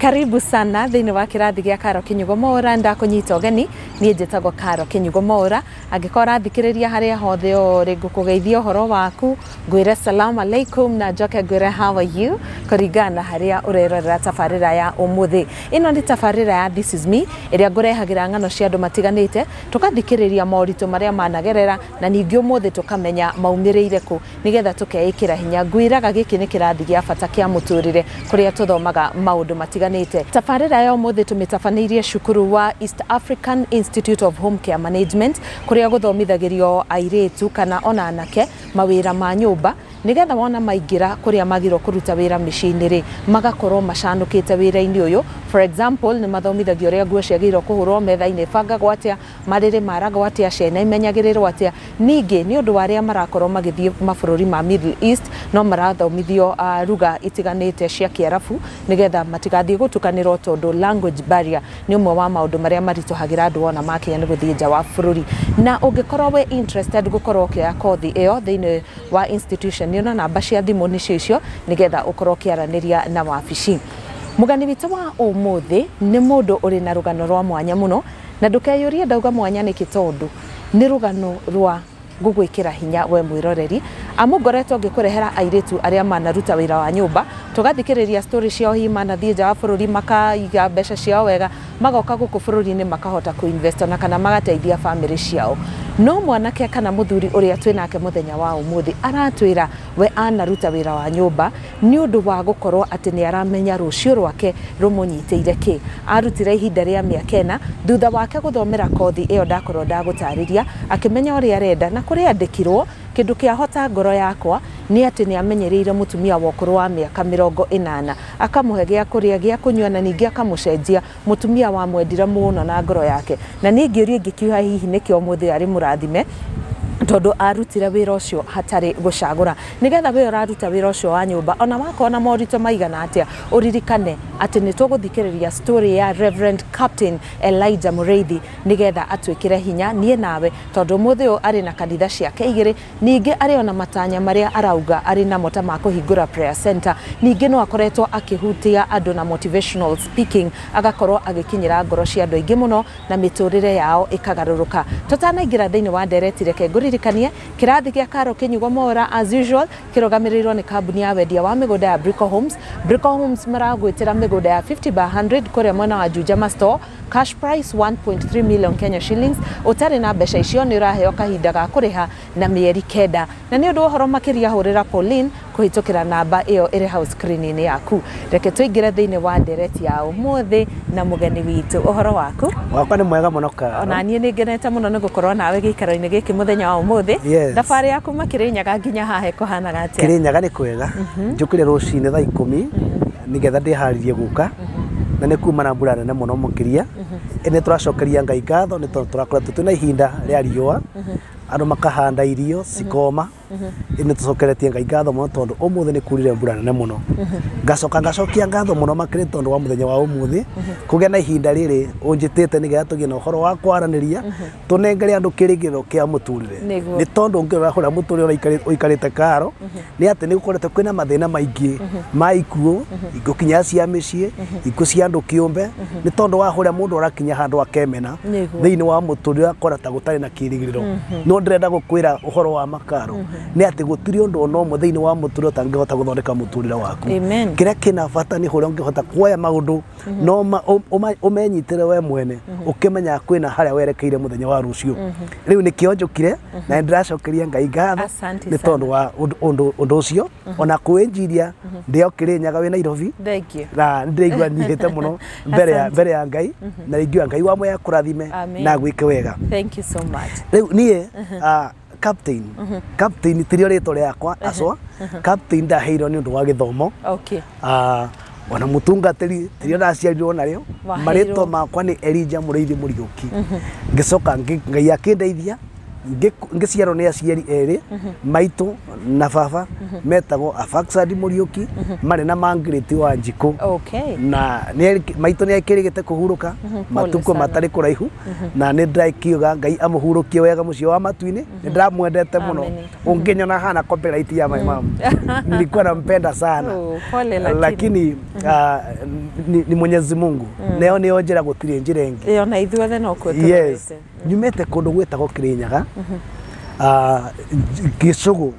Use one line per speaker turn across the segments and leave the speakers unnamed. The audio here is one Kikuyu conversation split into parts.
Karibu sana thĩinĩ wa kĩrathi gĩa Karo Kinyugo Mwaũra. Ndakũnyita ũgeni, niĩ njĩtagwo Karo Kinyugo Mwaũra. Angĩkorwo ũrathikĩrĩria harĩa hothe ũrĩ, ngũkũgeithia ũhoro waku, ngwĩre salam alaikum na njoke ngwĩre how are you, kũringana na harĩa ũrerorera tabarĩra ya ũmũthĩ. Ĩno nĩ tabarĩra ya This is Me, ĩrĩa ngũrehagĩra ng'ano cia andũ matiganĩte, tũgathikĩrĩria moritũ marĩa managerera, na ningĩ ũmũthĩ tũkamenya maumĩrĩire kũ, nĩgetha tũkeĩkĩra hinya. Ngwĩraga gĩkĩ nĩ kĩrathi gĩa bata kĩa mũtũrĩre, kũrĩa tũthomaga maũndũ matiganĩte. Tabarĩra ya ũmũthĩ tũmĩtabanĩirie cukuru wa East African Institute of Home Care Management, kũrĩa gũthomithagĩrio airĩtu kana ona anake mawĩra ma nyũmba, nĩgetha wona maingĩra kũrĩa magĩrwo kũruta wĩra mĩciĩ-inĩ rĩ, magakorwo macanũkĩte wĩra-inĩ ũyũ. For example, nĩ mathomithagio ũrĩa nguo ciagĩrĩirwo kũhũrwo, metha-inĩ ĩbangagwo atĩa, marĩrĩ maragwo atĩa, ciana imenyagĩrĩrwo atĩa. Ningĩ nĩ ũndũ wa arĩa marakorwo magĩthiĩ mabũrũri ma Middle East, no marathomithio ruga itiganĩte cia Kĩarabu, nĩgetha matigathiĩ gũtukanĩrwo, tondũ language barrier nĩ ũmwe wa maũndũ marĩa maritũhagĩra andũ wona makinya nĩ gũthiĩ nja wa bũrũri. Na ũngĩkorwo wĩ interested gũkorwo ũkĩoya kothi ĩyo thĩinĩ wa institution ĩno, namba cia thimũ nĩcio icio, nĩgetha ũkorwo ũkĩaranĩria na wabici. Mũgani witũ wa ũmũthĩ nĩ mũndũ ũrĩ na rũgano rwa mwanya mũno, na ndũkeyũrie ndauga mwanya nĩkĩ, tondũ nĩ rũgano rwa gũgwĩkĩra hinya we mwĩroreri. Amu ngoretwo ngĩkũrehera airĩtu arĩa manaruta wĩra wa nyũmba, tũgathikĩrĩria story ciao, hihi manathiĩ nja wa bũrũri, makaiga mbeca ciao wega, magoka gũkũ bũrũri-inĩ, makahota kũ-invest ona kana magateithia famĩlĩ ciao. No mwanake kana mũthuri ũrĩa twĩ nake mũthenya wa ũmũthĩ aratwĩra we anaruta wĩra wa nyũmba nĩ ũndũ wa gũkorwo atĩ nĩ aramenya rũciũ rwake rũmũnyitĩire kĩ. Arutire ihinda rĩa mĩaka 4 thutha wake gũthomera kothi ĩyo ndakorwo ndagũtarĩria, akĩmenya ũrĩa arenda na kũrĩa andĩkirwo. Kĩndũ kĩahota ngoro yakwa nĩ atĩ nĩ amenyereire mũtumia wa ũkũrũ wa mĩaka 80, akamũhe gĩa kũrĩa, gĩa kũnyua, na ningĩ akamũcenjia mũtumia wamwendire mũno na ngoro yake. Na niĩ ngĩũria ngĩkiuga hihi nĩkĩo ũmũthĩ arĩ mũrathime, tondũ arutire wĩra ũcio hatarĩ gũcagũra. Nĩgetha we ũraruta wĩra ũcio wa nyũmba, ona wakorwo na moritũ maigana atĩa, ũririkane atĩ nĩ tũgũthikĩrĩria story ya Reverend Captain Elijah Mũrĩithi, nĩgetha atwĩkĩre hinya niĩ nawe, tondũ ũmũthĩ ũyũ arĩ na kanitha ciake igĩrĩ. Ningĩ arĩ ona matanya marĩa arauga arĩ namo ta ma kũhingũra prayer center. Ningĩ no akoretwo akĩhutia andũ na motivational speaking, agakorwo agĩkinyĩra ngoro cia andũ aingĩ mũno na mĩtũrĩre yao ĩkagarũrũka. Tũtanaingĩra thĩinĩ wa ndereti, reke ngũririkanie kĩrathi gĩa Karo Kĩnyugo Mwaũra as usual kĩrũgamĩrĩirwo nĩ kambuni ya wendia wa mĩgũnda ya Brico Homes. Brico Homes maragwĩtĩra mĩgũnda ya 50 by 100 kũrĩa mwena wa Juja Store, cash price 1.3 million Kenya shillings. Ũtarĩ na mbeca icio, nĩ ũraheo kahinda ga kũrĩha na mĩeri 9. Na nĩ ũndũ wa ũhoro makĩria, hũrĩra Pauline kũhĩtũkĩra namba ĩyo ĩrĩ hau screen-inĩ yaku. Reke tũingĩre thĩinĩ wa ndereti ya ũmũthĩ na mũgeni witũ. Ũhoro waku?
Wakwa nĩ mwega mũno, Karo.
Ona niĩ nĩ ngenete mũno nĩ gũkorwo nawe gĩikaro-inĩ gĩkĩ mũthenya wa ũmũthĩ.
Yes.
Thabarĩ ya kuma Kĩrĩnyaga nginya haha ĩkũhanaga atĩa?
Kĩrĩnyaga nĩ kwega. Njũkĩre rũcinĩ thaa 10 nĩgetha ndĩharĩrie gũka, na nĩ kuma na mbura nene mũno makĩria. Nĩ tũracokeria Ngai ngatho nĩ tondũ tũrakoretwo twĩna ihinda rĩa riũa, andũ makahanda irio cikoma. Nĩ tũcokeretie Ngai ngatho mũno tondũ ũmũthĩ nĩ kurire mbura nene mũno. Ngacoka ngacokia ngatho mũno makĩria tondũ wa mũthenya wa ũmũthĩ kũgĩa na ihinda rĩrĩ ũnjĩtĩte, nĩgetha tũgĩe na ũhoro wa kwaranĩria, tũnengere andũ kĩrĩgĩrĩro kĩa mũtũrĩre. Nĩ tondũ ũngĩrora kũrĩa mũtũrĩre ũikarĩte, Karo, nĩ atĩ nĩ gũkoretwo kwĩna mathĩna maingĩ ma ikuũ, ikuũ kinya cia mĩciĩ, ikuũ cia andũ kĩũmbe, nĩ tondũ wa kũrĩa mũndũ arakinya handũ akemena thĩinĩ wa mũtũrĩre, akora ta gũtarĩ na kĩrĩgĩrĩro. No ndĩrenda gũkwĩra ũhoro wa makaro nĩ atĩ gũtirĩ ũndũ ona ũmwe thĩinĩ wa mũtũrĩre ũtangĩhota gũthondeka mũtũrĩre waku.
Amen.
Kĩrĩa kĩna bata nĩ ũrĩa ũngĩhota kuoya maũndũ no ũmenyitĩre we mwene, ũkĩmenyaga kwĩna harĩa werekeire mũthenya wa rũciũ. Rĩu nĩkĩo njũkire na nĩ ndĩracokeria Ngai ngatho
Asante
nĩ tondũ wa ũndũ ũcio, ona kwĩnjiria ndĩ o Kĩrĩnyaga wĩ Nairobi.
Thank you.
Na ndĩraigua nyihĩte mũno mbere ya
Asante.
mbere ya Ngai, na ingiuga Ngai wa moya kũrathime
Amen.
na gwĩke wega.
Thank you so much.
Rĩu niĩ captain, captain tirio rĩtwa rĩakwa acwa. Captain ndaheirwo nĩ ũndũ wa gĩthomo. Ona mũtungatĩri tirio ndaciarirwo narĩo.
Waheirwo.
Marĩtwa makwa nĩ Elijah Mũrĩithi Mũriũki. Ngĩcoka Ngai akĩndeithia, ngĩciarwo nĩ aciari erĩ, maitũ na baba, metagwo Afaxad Mũriũki marĩ na Margaret wa Njikũ. Na maitũ nĩ akĩrĩgĩte kũhurũka matukũ
sana.
matarĩ kũraihu, na nĩ ndĩrakiuga Ngai amũhurũkie wega mũciĩ wa matu-inĩ. Nĩ ndĩramwendete mũno.
Amen.
Ũngĩnyona hana copyright ya my mom, nilikuwa nampenda sana.
Oh, pole lakini.
Lakini ni Mwenyezi Mungu. Nayo nĩyo njĩra, gũtirĩ njĩra ĩngĩ.
Ĩyo na ithuothe no kuo.
Yes.
Tũrorete.
Nyumĩte kũndũ gwĩtagwo Kĩrĩnyaga, Gĩcũgũ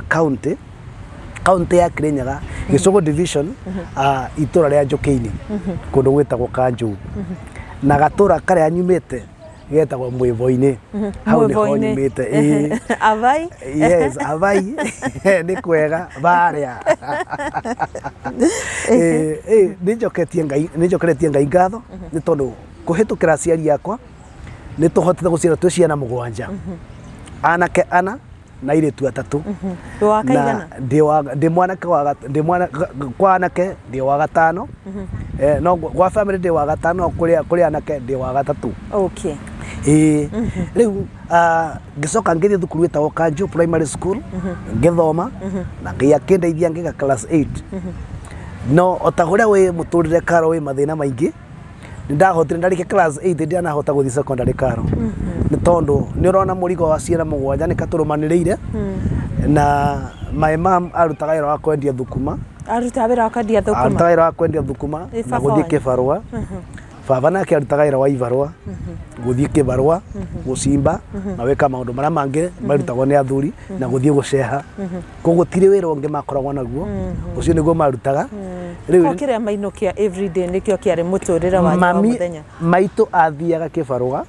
county, county ya Kĩrĩnyaga, Gĩcũgũ division, itũra rĩa Njũkĩ-inĩ, kũndũ gwĩtagwo Kanjũu, na gatũra karĩa nyumĩte getagwo Mwĩvo-inĩ. Hau nĩho
Mwĩvo-inĩ.
nyumĩte, ĩĩ.
Avai.
Yes, avai, nĩ kwega barĩa. Nĩ njoketie Ngai, nĩ njokeretie Ngai ngatho nĩ tondũ kũhĩtũkĩra aciari akwa nĩ tũhotete gũciara twĩ ciana mũgwanja, anake ana na airĩtu atatũ.
Ndĩ wa kaigana?
Ndĩ mwanake wa ndĩ mwana kwa anake ndĩ wa gatano. No gwa family ndĩ wa gatano, kũrĩ anake ndĩ wa gatatũ. Ĩĩ, rĩu ngĩcoka ngĩthiĩ thukuru ĩtagwo Kanjo Primary School, ngĩthoma na Ngai akĩndeithia ngĩga class 8. No o ta ũrĩa wĩ mũtũrĩre, Karo, wĩ mathĩna maingĩ, nĩ ndahotire ndarĩkia class 8, ndianahota gũthiĩ secondary, Karo, nĩ tondũ nĩ ũrona mũrigo wa ciana mũgwanja nĩ katũrũmanĩrĩire. Na my mom arutaga wĩra wa kwendia thũkũma.
Aruta wĩra wa kwendia thũkũma?
Arutaga wĩra wa kwendia thũkũma
Ĩ,
na
baba
gũthiĩ
wanyu?
kĩbarũa. Baba nake arutaga wĩra wa ibarũa, gũthiĩ kĩbarũa, gũcimba na gwĩka maũndũ marĩa mangĩ marutagwo nĩ athuri na gũthiĩ gũceha. Koguo tirĩ wĩra ũngĩ makoragwo naguo, ũcio nĩguo marutaga.
Ko
Rĩu
kĩrĩa mainũkia everyday nĩkĩo kĩarĩ mũtũrĩre wanyu wa
mami
mũthenya?
Maitũ athiaga kĩbarũa,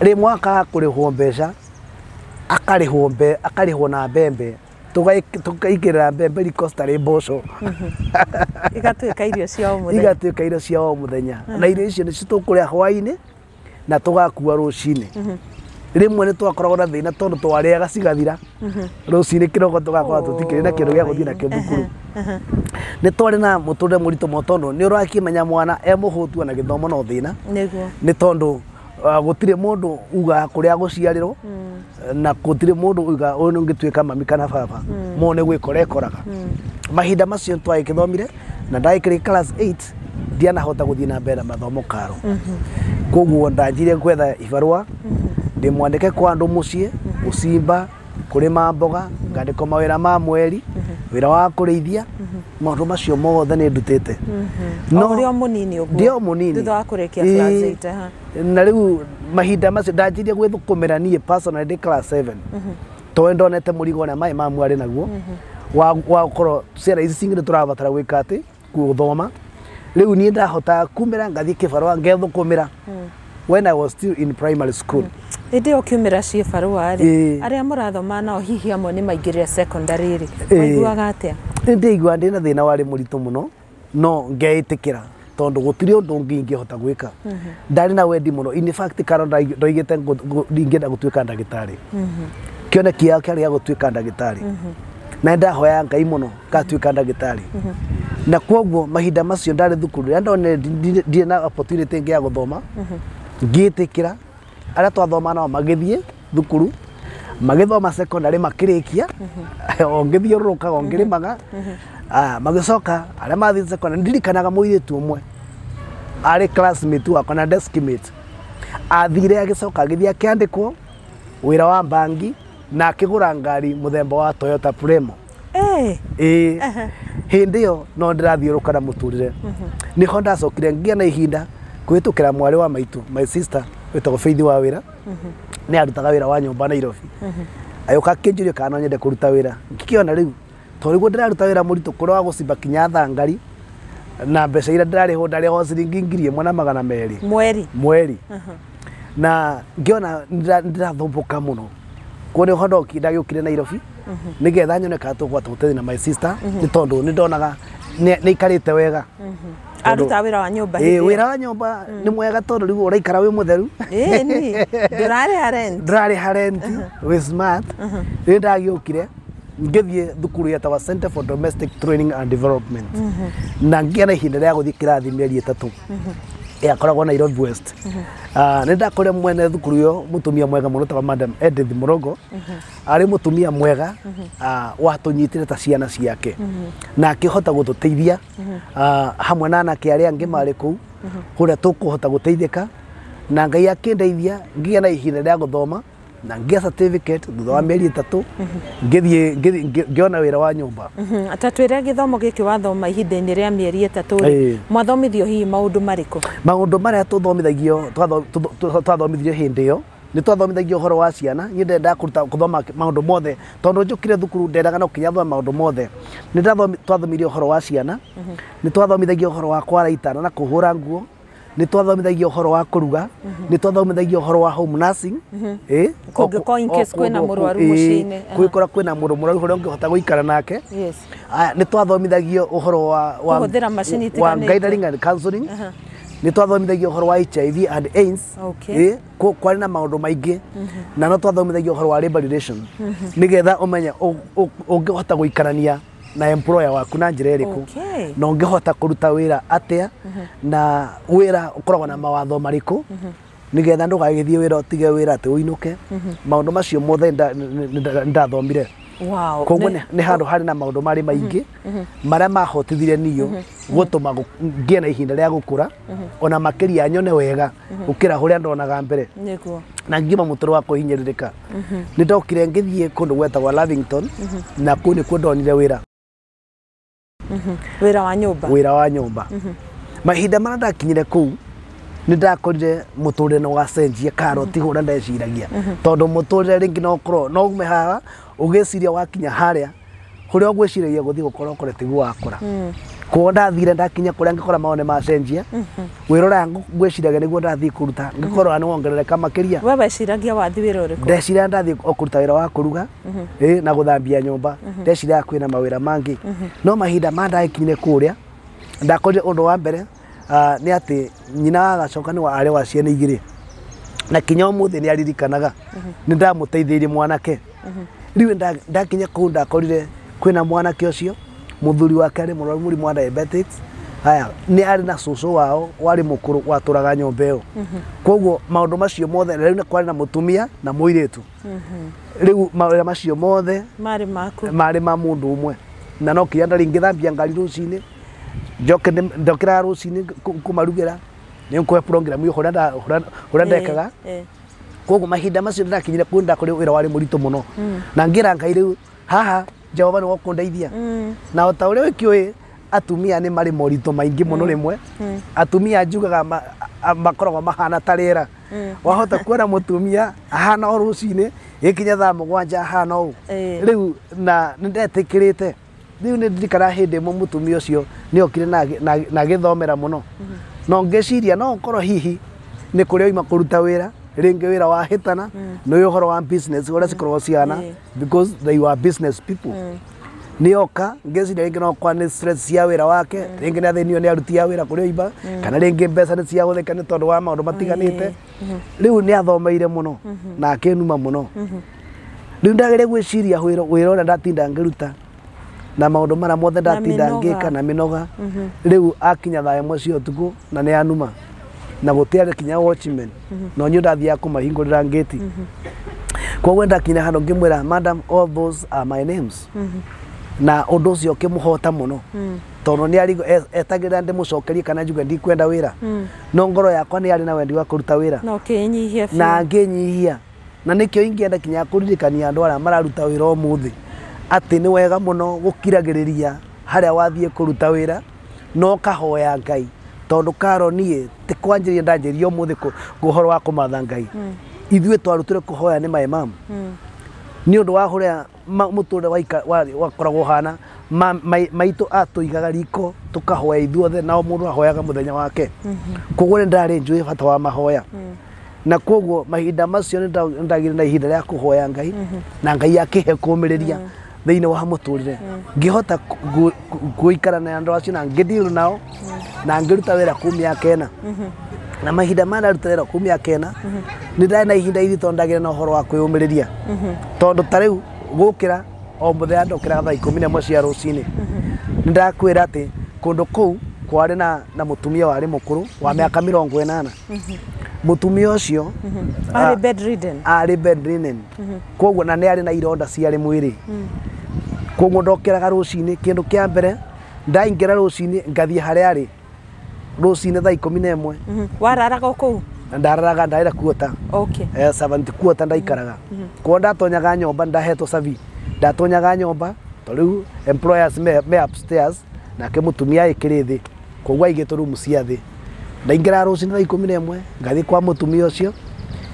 rĩmwe akaga kũrĩhwo mbeca, akarĩhwo akarĩhwo na mbembe, tũkaigĩrĩra mbembe riko citarĩ mboco.
Igatuĩka irio cia o mũthenya.
Igatuĩka irio cia o mũthenya, na irio icio nĩcio tũkũrĩa hwaĩ-inĩ na tũgakua rũcinĩ. Rĩmwe nĩ twakoragwo na thĩna tondũ twarĩaga cigathira, rũcinĩ kĩroko tũgakorwo tũtikĩrĩ na kĩndũ gĩa gũthiĩ nakĩo thukuru. Nĩ twarĩ na mũtũrĩre mũritũ mũno tondũ nĩ ũrakĩmenya mwana e mũhũtu ona gĩthomo no thĩna. Nĩ tondũ gũtirĩ mũndũ ugaga kũrĩa gũciarĩrwo, na gũtirĩ mũndũ ugaga ũyũ nĩ ũngĩtuĩka mami kana baba, mo nĩ gwĩkora ekoraga. Mahinda macio twagĩthomire na ndagĩkĩrĩ class 8, ndianahota gũthiĩ na mbere na mathomo, Karo. Koguo ndanjirie gwetha ibarũa, ndĩ mwandĩke kwa andũ mũciĩ, gũcimba, kũrĩma mboga, ngandĩkwo mawĩra ma mweri, wĩra wa kũrĩithia, maũndũ macio mothe nĩ ndutĩte.
O ũrĩ o mũnini ũguo?
Ndĩ o mũnini.
Thutha wa kũrĩkia class
Ĩĩ.
8, ha.
Na rĩu mahinda macio ndanjirie gwĩthũkũmĩra niĩ personally ndĩ class 7, tondũ ndonete mũrigo ũrĩa maĩ mamu arĩ naguo wa gũkorwo ciana ici cingĩ nĩ tũrabatara gwĩka atĩ gũthoma. Rĩu niĩ ndahotaga kumĩra ngathiĩ kĩbarũa ngethũkũmĩra when I was still in primary school.
Hĩndĩ ĩyo ũkiumĩra ciĩbarũa rĩ, arĩa mũrathoma nao hihi amwe nĩ maingĩrire secondary rĩ, maiguaga atĩa?
Nĩ ndĩigua ndĩ na thĩna warĩ mũritũ mũno, no ngeĩtĩkĩra tondũ gũtirĩ ũndũ ũngĩ ingĩhota gwĩka. Ndarĩ na wendi mũno, in fact, Karo, ndoigĩte ingĩenda gũtuĩka ndagĩtarĩ. Kĩoneki gĩakwa kĩarĩ gĩa gũtuĩka ndagĩtarĩ, na nĩ ndahoyaga Ngai mũno ngatuĩka ndagĩtarĩ. Na kwoguo mahinda macio ndarĩ thukuru, rĩrĩa ndonire ndirĩ na opportunity ĩngĩ ya gũthoma, ngĩtĩkĩra. Arĩa twathoma nao magĩthiĩ thukuru, magĩthoma secondary, makĩrĩkia, o ngĩthiũrũrũkaga o ngĩrĩmaga. Magĩcoka arĩa mathiĩ secondary, ndirikanaga mũirĩtu ũmwe arĩ classmate wakwa na deskmate, athire agĩcoka agĩthiĩ akĩandĩkwo wĩra wa bangi na akĩgũra ngari mũthemba wa Toyota Premo. Ĩĩ, hĩndĩ ĩyo no ndĩrathiũrũka na mũtũrĩre. Nĩho ndacokire ngĩgĩa na ihinda kũhĩtũkĩra mwarĩ wa maitũ, my sister wĩtagwo Faith wa wĩra, nĩ arutaga wĩra wa nyũmba Nairobi. Agĩũka akĩnjũria kana no nyende kũruta wĩra. Ngĩkĩona rĩu tondũ nĩguo ndĩraruta wĩra mũritũ kũrĩa wa gũcimba kinya thangari, na mbeca iria ndĩrarĩhwo, ndarĩhwo ciringi 1,200
Mweri?
Mweri. Na ngĩona ndĩrathũmbũka mũno. Kuo nĩho ndagĩũkire Nairobi nĩgetha nyone kana tũkũhota gũteithia na my sister, nĩ tondũ nĩ ndonaga nĩ ikarĩte wega.
Aruta wĩra wa nyũmba
Ĩĩ,
hĩndĩ ĩyo?
wĩra wa nyũmba nĩ mwega tondũ rĩu ũraikara wĩ mũtheru.
Ĩĩ, ni ndũrarĩha rent.
Ndũrarĩha rent, wĩ smart. Rĩrĩa ndagĩũkire ngĩthiĩ thukuru yetagwo Center for Domestic Training and Development, na ngĩgĩa na ihinda rĩa gũthiĩ kĩrathi mĩeri 3, yakoragwo Nairobi West. Nĩ ndakorire mwene thukuru ĩyo mũtumia mwega mũno tawa Madam Edith Mũrongo, arĩ mũtumia mwega, watũnyitire ta ciana ciake na akĩhota gũtũteithia, hamwe na anake arĩa angĩ marĩ kũu, kũrĩa tũkũhota gũteithĩka. Na Ngai akĩndeithia ngĩgĩa na ihinda rĩa gũthoma. Na ngĩa certificate thutha wa mĩeri 3, ngĩthiĩ ngĩona wĩra wa nyũmba.
Ta twĩre gĩthomo gĩkĩ wathoma ihinda-inĩ rĩa mĩeri 3 rĩ, mwathomithio hihi maũndũ marĩkũ?
Maũndũ marĩa tũthomithagio, twathomithirio hĩndĩ ĩyo, nĩ twathomithagio ũhoro wa ciana. Niĩ ndendaga kũruta gũthoma maũndũ mothe, tondũ njũkire thukuru ndendaga no kinya thome maũndũ mothe. Nĩ twathomirie ũhoro wa ciana, nĩ twathomithagio ũhoro wa kwara itanda na kũhũra nguo, nĩ twathomithagio ũhoro wa kũruga, nĩ twathomithagio ũhoro wa home nursing.
Kũngĩkorwo in case kwĩna mũrwaru mũciĩ-inĩ.
Kwĩkora kwĩna mũndũ mũrwaru ũrĩa ũngĩhota gũikara nake. Nĩ twathomithagio ũhoro wa
kũhũthĩra macini
wa guiding and counseling. Nĩ twathomithagio ũhoro wa HIV and AIDS. Kwarĩ na maũndũ maingĩ, na no twathomithagio ũhoro wa labor relation, nĩgetha ũmenye ũngĩhota gũikarania na employer waku na njĩra ĩrĩkũ, na ũngĩhota kũruta wĩra atĩa, na wĩra ũkoragwo na mawatho marĩkũ, nĩgetha ndũgagĩthiĩ wĩra ũtige wĩra atĩ ũinũke. Maũndũ macio mothe nĩndathomire. Koguo nĩ handũ harĩ na maũndũ marĩ maingĩ marĩa mahotithirie niyo gũtũma ngĩe na ihinda rĩa gũkũra, ona makĩria nyone wega gũkĩra ũrĩa ndonaga mbere. Na ngiuma mũtũrĩre wa kũhinyĩrĩrĩka. Nĩ ndokire ngĩthiĩ kũndũ gwetagwo Lavington, na kũu nĩkuo ndonire wĩra.
Wĩra wa nyũmba.
Wĩra wa nyũmba. Mahinda marĩa ndakinyire kũu, nĩ ndakorire mũtũrĩre nĩ wacenjia karoti hũra ndeciragia, tondũ mũtũrĩre rĩngĩ no ũkorwo no ume haha ũgĩciria wakinya harĩa kũrĩa ũgwĩciragia gũthiĩ gũkorwo ũkore tiguo wakora. Koguo ndathire ndakinya kũrĩa ngĩkora maũndũ nĩ macenjia, wĩra ũrĩa ngwĩciragia nĩguo ndathiĩ kũruta ngĩkorwo nĩ wongerereka makĩria.
We weciragia wathiĩ wĩra ũrĩkũ?
Ndeciragia ndathiĩ o kũruta wĩra wa kũruga na gũthambia nyũmba, ndeciragia kwĩna mawĩra mangĩ. No mahinda ma ndakinyire kũrĩa ndakorire ũndũ wa mbere nĩ atĩ nyina agacoka nĩ arĩ wa ciana 2, na kinya ũmũthĩ nĩ aririkanaga nĩ ndamũteithĩirie mwanake. Rĩu ndakinya kũu ndakorire kwĩna mwanake ũcio, mũthuri wake arĩ mũrwaru mũrimũ wa diabetics. Haya, nĩ arĩ na cũcũ wao warĩ mũkũrũ watũraga nyũmba ĩyo. Koguo maũndũ macio mothe, na rĩu kwarĩ na mũtumia na mũirĩtu. Rĩu mawĩra macio mothe
marĩ maku,
marĩ ma mũndũ ũmwe. Na no kinya ndarĩ ngĩthambia ngari rũcinĩ, njoke ndokĩraga rũcinĩ kũmarugĩra, nĩ ngũhe program ũrĩa ndekaga. Koguo mahinda macio ndakinyire kũu ndakorire wĩra warĩ mũritũ mũno, na ngĩra Ngai rĩu haha Jehova nĩ wakũndeithia. Na o ta ũrĩa ũkĩũĩ atumia nĩ marĩ moritũ maingĩ mũno rĩmwe. Atumia njugaga makoragwo mahana ta rĩera. Wahota kuona mũtumia ahana o rũcinĩ gĩkinya thaa 7 ahana ũũ. Rĩu na nĩ ndetĩkĩrĩte. Rĩu nĩ ndirikanaga hĩndĩ ĩmwe mũtumia ũcio nĩ okire na agĩthomera mũno. No ngĩciria no ũkorwo hihi nĩ kũrĩa oima kũruta wĩra, rĩngĩ wĩra wa hĩtana, nĩ ũhoro wa business ũrĩa cikoragwo cihana, because they were business people. Nĩ oka ngĩciria rĩngĩ no kwa nĩ stress cia wĩra wake, rĩngĩ nĩ athĩnio nĩ aruti a wĩra kũrĩa oima, kana rĩngĩ mbeca nĩ ciahũthĩka nĩ tondũ wa maũndũ matiganĩte. Rĩu nĩ athomeire mũno na akĩnuma mũno. Rĩu ndageria gwĩciria wĩra ũrĩa ndatinda ngĩruta na maũndũ marĩa mothe ndatinda ngĩka na mĩnoga. Rĩu akinya thaa 1 cia ũtukũ na nĩ anuma, na gũtiarĩ kinya watchman, no niĩ ndathiaga kũmahingũrĩra ngĩti. Koguo ndakinya handũ ngĩmwĩra, madam, all those are my names. Na ũndũ ũcio ũkĩmũhota mũno, tondũ nĩ arigwo etagĩrĩra ndĩmũcokerie kana njuge ndikwenda wĩra, no ngoro yakwa nĩ yarĩ na wendi wa kũruta wĩra.
Na ũkĩnyihia biũ.
Na ngĩnyihia. Na nĩkĩo ingĩenda kinya kũririkania andũ arĩa mararuta wĩra ũmũthĩ atĩ nĩ wega mũno gũkiragĩrĩria harĩa wathiĩ kũruta wĩra, no ũkahoya Ngai, tondũ karo niĩ ti kwanjĩrĩria ndanjĩrĩria ũmũthĩ ũhoro wa kũmatha Ngai. Ithuĩ twarutire kũhoya nĩ my mom. Nĩ ũndũ wa ũrĩa mũtũrĩre wakoragwo ũhana, maitũ atũigaga riko tũkahoya ithuothe, nao mũndũ ahoyaga mũthenya wake. Koguo nĩ ndarĩ njũĩ bata wa mahoya. Na koguo mahinda macio nĩ ndagĩire na ihinda rĩa kũhoya Ngai, na Ngai akĩhe kũũmĩrĩria thĩinĩ wa mũtũrĩre. Ngĩhota gũikara na andũ acio na ngĩdeal nao, na ngĩruta wĩra kũu mĩaka 4. Na mahinda ma ndaruta wĩra kũu mĩaka 4, nĩ ndarĩ na ihinda iritũ ndagĩire na ũhoro wa kwĩyũmĩrĩria. Tondũ ta rĩu gũkĩra o mũthenya ndokĩraga thaa 11 cia rũcinĩ. Nĩ ndakwĩra atĩ kũndũ kũu kwarĩ na mũtumia warĩ mũkũrũ wa mĩaka 80. Mũtumia ũcio
arĩ bedridden.
Arĩ bedridden. Koguo na nĩ arĩ na ironda ciarĩ mwĩrĩ. Koguo ndokĩraga rũcinĩ, kĩndũ kĩa mbere ndaingĩra rũcinĩ ngathiĩ harĩa arĩ rũcinĩ thaa 11.
Wararaga o kũu?
Na ndararaga ndarĩ na kuota. Servant quarter ndaikaraga. Kwa ndatonyaga nyomba ndahetwo cabi, ndatonyaga nyomba to rĩu employers me upstairs, nake mũtumia ĩkĩrĩ thĩ, koguo aigĩtwo rumu cia thĩ. Ndaingĩra rũcinĩ thaa 11 ngathiĩ kwa mũtumia ũcio,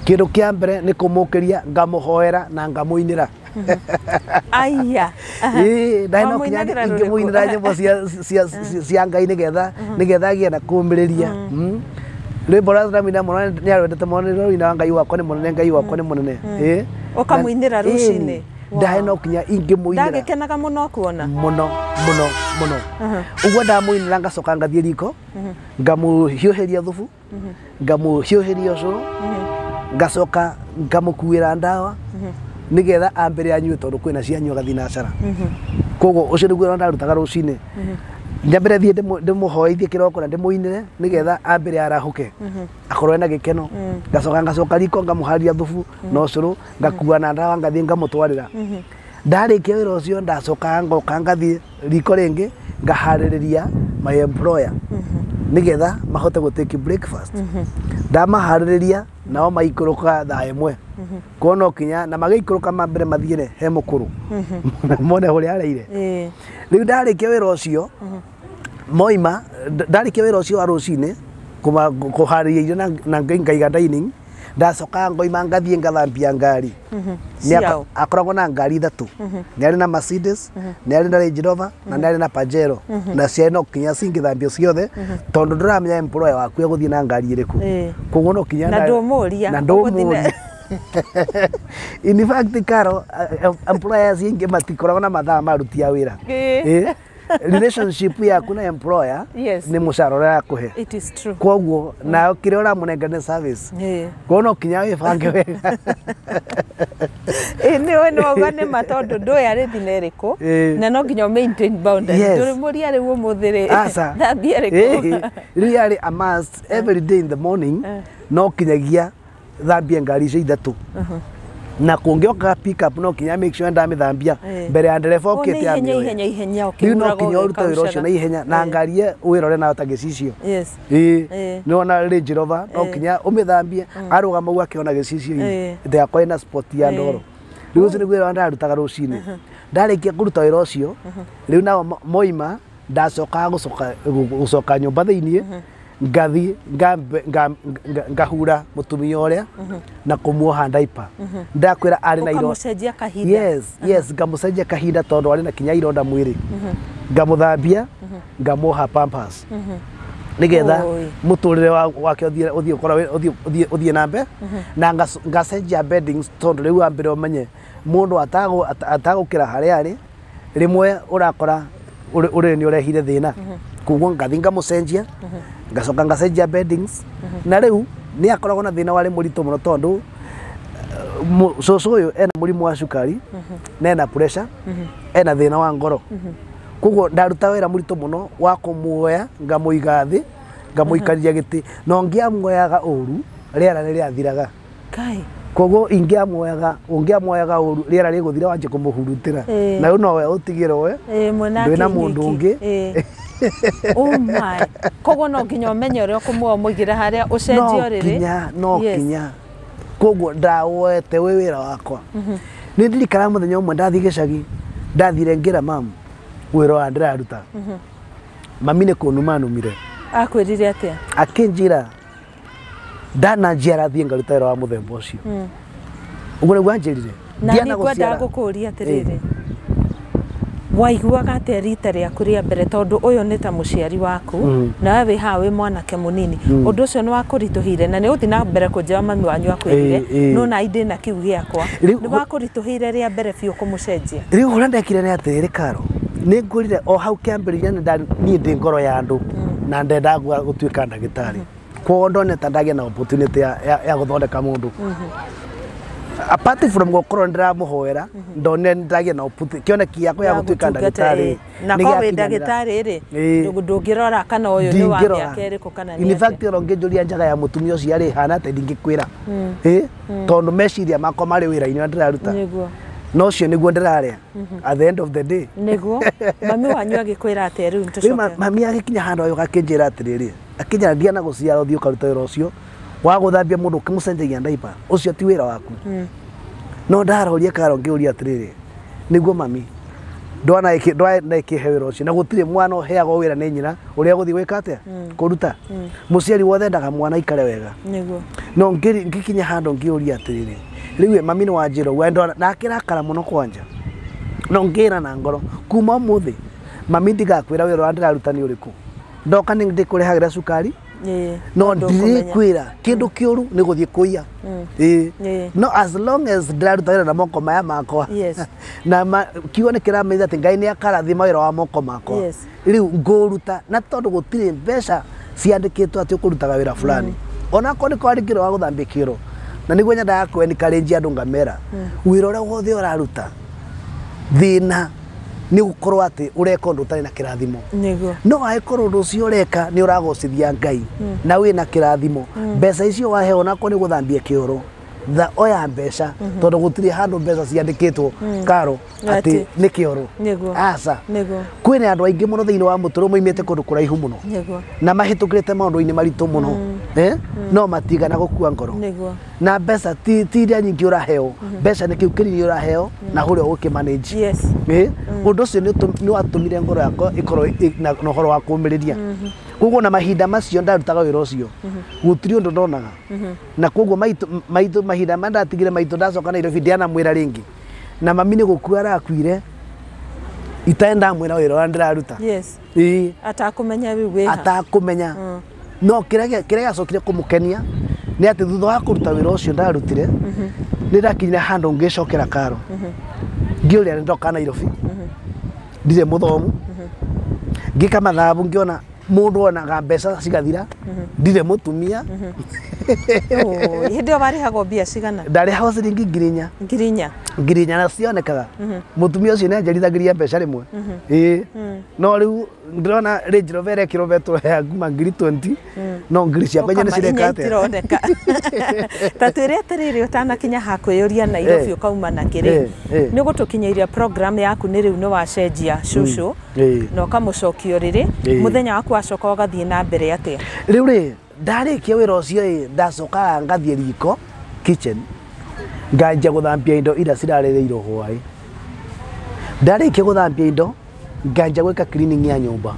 kĩndũ kĩa mbere nĩ kũmũkĩria, ngamũhoera na ngamũinĩra.
Aya.
Ĩĩ, ndarĩ no kinya
Wamũinagĩra rũrĩkũ?
ingĩmũinĩra nyĩmbo cia Ngai nĩgetha agĩe na kũũmĩrĩria. Rwĩmbo rũrĩa tũramũina mũno nĩ arwendete mũno nĩ rũina Ngai wakwa nĩ mũnene, Ngai wakwa nĩ mũnene. Ĩĩ.
Ũkamũinĩra rũcinĩ?
Ndarĩ no kinya ingĩmũinĩra.
Ndagĩkenaga mũno kuona.
Mũno mũno mũno. Ũguo ndamũinĩra ngacoka ngathiĩ riko, ngamũhiũhĩria thubu, ngamũhiũhĩria ũcũrũ, ngacoka ngamũkuĩra ndawa nĩgetha ambere anyue, tondũ kwĩna cianyua agathiĩ na cara. Koguo ũcio nĩguo wĩra ndarutaga rũcinĩ. Nyambere thiĩ ndĩmũhoithie kĩroko na ndĩmũinĩre nĩgetha ambere arahũke, akorwo ena gĩkeno. Ngacoka riko ngamũharĩria thubu na ũcũrũ, ngakua na ndawa ngathiĩ ngamũtwarĩra. Ndarĩkia wĩra ũcio ndacokaga ngoka ngathiĩ riko rĩngĩ ngaharĩrĩria my employer nĩgetha mahote gũ take breakfast. Ndamaharĩrĩria nao maikũrũka thaa 1, kuo no kinya na magĩikũrũka mambere mathiĩre he mũkũrũ mone ũrĩa areire. Rĩu ndarĩkia wĩra ũcio moima, ndarĩkia wĩra ũcio wa rũcinĩ kũharĩria irio na ngaiga dining, ndacokaga ngoima ngathiĩ ngathambia ngari. Nĩ
Ciao?
Akoragwo na ngari ithatũ, nĩ arĩ na Mercedes, nĩ arĩ na Range Rover na nĩ arĩ na Pajero, na ciarĩ no kinya cingĩthambio ciothe, tondũ ndũramenya employer waku egũthiĩ na ngari ĩrĩkũ. Koguo no kinya
Na ndũmũria,
na
ũgũthiĩ na-
ndũmũria. In fact, Caro, employers ingĩ matikoragwo na mathaa ma aruti a wĩra. Relationship yaku na employer nĩ mũcara ũrĩa arakũhe.
It is true.
Koguo nayo kĩrĩa ũramũnengera nĩ service. Koguo no kinya wĩbange wega.
Ĩĩ, nĩ nĩ wauga nĩ ma, tondũ ndũĩ arĩ thina ĩrĩkũ, na no nginya ũ maintain boundaries. Ndũrĩmũria rĩu ũmũthĩ rĩ,
Aca.
thambia ĩrĩkũ?
Rĩu yarĩ a must every day in the morning no kinyagia thambie ngari icio ithatũ, na kũngĩoka pick up no kinya make sure ndamĩthambia mbere ya ndereba
O, nĩ
okĩte
ihenya,
amĩoe.
ihenya ihenya.
Rĩu no
ũkĩhuraga
kinya ũrute wĩra ũcio na ihenya na ngari wĩrore nayo ta gĩcicio. Ĩĩ, nĩwona Range Rover no kinya ũmĩthambie, arũgama ũguo akĩona gĩcicio-inĩ ndĩgakorwo ĩna spot ya ndoro. Rĩu ũcio nĩguo wĩra ndarutaga rũcinĩ. Ndarĩkia kũruta wĩra ũcio rĩu nao moima, ndacokaga gũcoka nyũmba thĩiniĩ, ngathiĩ ngahura mũtumia ũrĩa na kũmuoha diaper. Ndakwĩra arĩ na ironda.
Ũkamũcenjia kahinda.
Yes, ngamũcenjia kahinda tondũ arĩ na kinya ironda mwĩrĩ, ngamũthambia, ngamuoha pampers nĩgetha
Oi.
mũtũrĩre wake ũthiĩ ũkorwo ũthiĩ na mbere, na ngacenjia beddings, tondũ rĩu wambere ũmenye mũndũ atagũkĩra harĩa arĩ, rĩmwe ũrakora ũrĩrĩ nĩ ũrehire thĩna. Koguo ngathiĩ ngamũcenjia, ngacoka ngacenjia beddings. Na rĩu nĩ akoragwo na thĩna warĩ mũritũ mũno, tondũ cũcũ ũyũ ena mũrimũ wa cukari na ena pressure, ena thĩna wa ngoro. Koguo ndaruta wĩra mũritũ mũno wa kũmuoya, ngamũiga thĩ, ngamũikaria gĩtĩ, na ũngĩamuoyaga ũru rĩera nĩ rĩathiraga.
Kai.
Koguo ingĩamuoyaga, ũngĩamuoyaga ũru rĩera rĩgũthira wanjie kũmũhurutĩra. Na rĩu nowe ũtigĩrwo we
Mwena
ndwĩna mũndũ ũngĩ.
Oh my. Koguo no nginya ũmenye ũrĩa ũkũmuoya, ũmũigĩre harĩa, ũcenjie
No
ũrĩrĩ.
kinya no kinya. Koguo ndawoete wĩ wĩra wakwa. Nĩ ndirikanaga mũthenya ũmwe ndathiĩ gĩcagi, ndathire ngĩra mamu wĩra wa ndĩraruta. Mami nĩ kũnuma anumire.
Akwĩrire atĩa?
Akĩnjĩra ndananjiara thiĩ ngaruta wĩra wa mũthemba ũcio. Ũguo nĩguo anjĩrire.
Na
Ndiana
nĩ ngwendaga
gũciara.
gũkũria atĩrĩrĩ, waiguaga atĩa rita rĩaku rĩa mbere, tondũ ũyũ nĩ ta mũciari waku na we wĩ haha wĩ mwanake mũnini, ũndũ ũcio nĩ wakũritũhĩire, na nĩ ũthiĩ na mbere kũnjĩra mami wanyu akwĩrire, no na indĩ na kiu gĩakwa nĩ wakũritũhĩire rĩa mbere biũ kũmũcenjia?
Rĩu ũrĩa ndekire nĩ atĩrĩrĩ, Karo, nĩ ngwĩrire o hau kĩambĩrĩria niĩ ndĩ ngoro ya andũ na ndendaga gũtuĩka ndagĩtarĩ. Koguo ndonete ndagĩa na opportunity ya gũthondeka mũndũ. Apart from gũkorwo ndĩramũhoera, ndonire ndagĩa na opportunity, kĩoneki gĩakwa ya gũtuĩka ndagĩtarĩ
Na
nĩ
ko wĩ
gĩakinyanĩra.
Ndagĩtarĩ rĩ, ndũngĩrora kana ũyũ nĩ wa
Ndingĩrora.
mĩaka ĩrĩkũ kana nĩ
In
atĩa.
fact, ona ũngĩnjũria njaga ya mũtumia ũcio arĩ hana atĩa, ndingĩkwĩra. Ĩ, tondũ meciria makwa marĩ wĩra-inĩ ũrĩa ndĩraruta. No ũcio nĩguo ndĩrarĩa at the end of the day.
Nĩguo mami wanyu agĩkwĩra atĩa rĩu?
Rĩu
Tũcoke.
Mami agĩkinya handũ agĩũka akĩnjĩra atĩrĩrĩ, akĩnjĩra ndiana gũciara ũthiĩ ũkaruta wĩra ũcio. Wa gũthambia mũndũ ũkĩmũcenjagia ndaipa ũcio ti wĩra waku. No ndaroria Karo ngĩũria atĩrĩrĩ, nĩguo mami ndwana ĩkĩhe wĩra ũcio, na gũtirĩ mwana ũheagwo wĩra nĩ nyina ũrĩa gũthiĩ gwĩka atĩa kũruta. Mũciari wothe endaga mwana aikare wega.
Nĩguo.
No ngĩkinya handũ ngĩũria atĩrĩrĩ, rĩu mami nĩ wanjĩra ũguo, na akĩrakara mũno kwanja, no ngĩra na ngoro kuma ũmũthĩ mami ndigakwĩra wĩra ũrĩa ndĩraruta nĩ ũrĩkũ, ndoka nĩ ndĩkũrehagĩra cukari, no ndirikwĩra kĩndũ kĩũru nĩ gũthiĩ kũiya. No as long as ndĩraruta wĩra na moko maya makwa, na kiugo nĩ kĩramenyithia atĩ Ngai nĩ akarathima wĩra wa moko makwa, rĩu ngũruta, na tondũ gũtirĩ mbeca ciandĩkĩtwo atĩ ũkũrutaga wĩra fulani, onakorwo nĩ kwandĩkĩrwo wa gũthambia kĩoro, na nĩguo nyendaga kũ-encourage andũ ngamera wĩra ũrĩa wothe ũraruta thĩna nĩ gũkorwo atĩ ũreka ũndũ ũtarĩ na kĩrathimo.
Nĩguo.
No angĩkorwo ũndũ ũcio ũreka nĩ ũragocithia Ngai na wĩna kĩrathimo, mbeca icio waheo onakorwo nĩ gũthambia kĩoro, tha oya mbeca, tondũ gũtirĩ handũ mbeca ciandĩkĩtwo Karo atĩ nĩ kĩoro.
Nĩguo.
Aca.
Nĩguo.
Kwĩna andũ aingĩ mũno thĩinĩ wa mũtũrũ moimĩte kũndũ kũraihu mũno.
Nĩguo.
Na mahĩtũkĩrĩte maũndũ-inĩ maritũ mũno. No matigana gũkua ngoro.
Nĩguo.
Na mbeca ti iria nyingĩ ũraheo, mbeca nĩ kĩu kĩnini ũraheo na ũrĩa ũgũkĩmanage.
Yes.
Ũndũ ũcio nĩ watũmire ngoro yakwa ĩkorwo na ũhoro wa kũũmĩrĩria. Koguo na mahinda macio ndarutaga wĩra ũcio, gũtirĩ ũndũ ndonaga. Na koguo maitũ mahinda marĩa ndatigire maitũ ndacoka Nairobi ndianamwĩra rĩngĩ. Na mami nĩ gũkua arakuire, itarĩ ndamwĩra wĩra ũrĩa ndĩraruta.
Yes. Atakũmenya rĩu wĩha.
Atakũmenya. No kĩrĩa gĩacokire kũmũkenia nĩ atĩ thutha wa kũruta wĩra ũcio ndarutire, nĩ ndakinyire handũ ngĩcokera Karo. Ngĩũria nĩ ndoka Nairobi, ndirĩ mũthomu, ngĩka mathabu ngĩona mũndũ onaga mbeca cigathira, ndirĩ mũtumia.
Hĩndĩ ĩyo warĩhagwo mbia cigana?
Ndarĩhagwo ciringi 4,000.
4,000?
4,000 na cionekaga. Mũtumia ũcio nĩ anjerithagĩria mbeca rĩmwe. No rĩu ndĩrona Range Rover ĩrekĩrwo betũrũ ya nguma 20,000, no ngiri ciakwa inya nĩ cireka atĩa?
Itironeka. Ta twĩre atĩrĩrĩ, ũtanakinya ha kwĩyũria Nairobi ũkauma na kĩrĩ, nĩ ũgũtũkinyĩria program yaku nĩ rĩu nĩ wacenjia cũcũ na ũkamũcokia ũrĩrĩ, mũthenya waku wacoka ũgathiĩ na mbere atĩa?
Rĩu rĩ, ndarĩkia wĩra ũcio ndacokaga ngathiĩ riko kitchen, nganjia gũthambia indo iria cirarĩrĩirwo hwaĩ. Ndarĩkia gũthambia indo nganjia gwĩka cleaning ya nyũmba.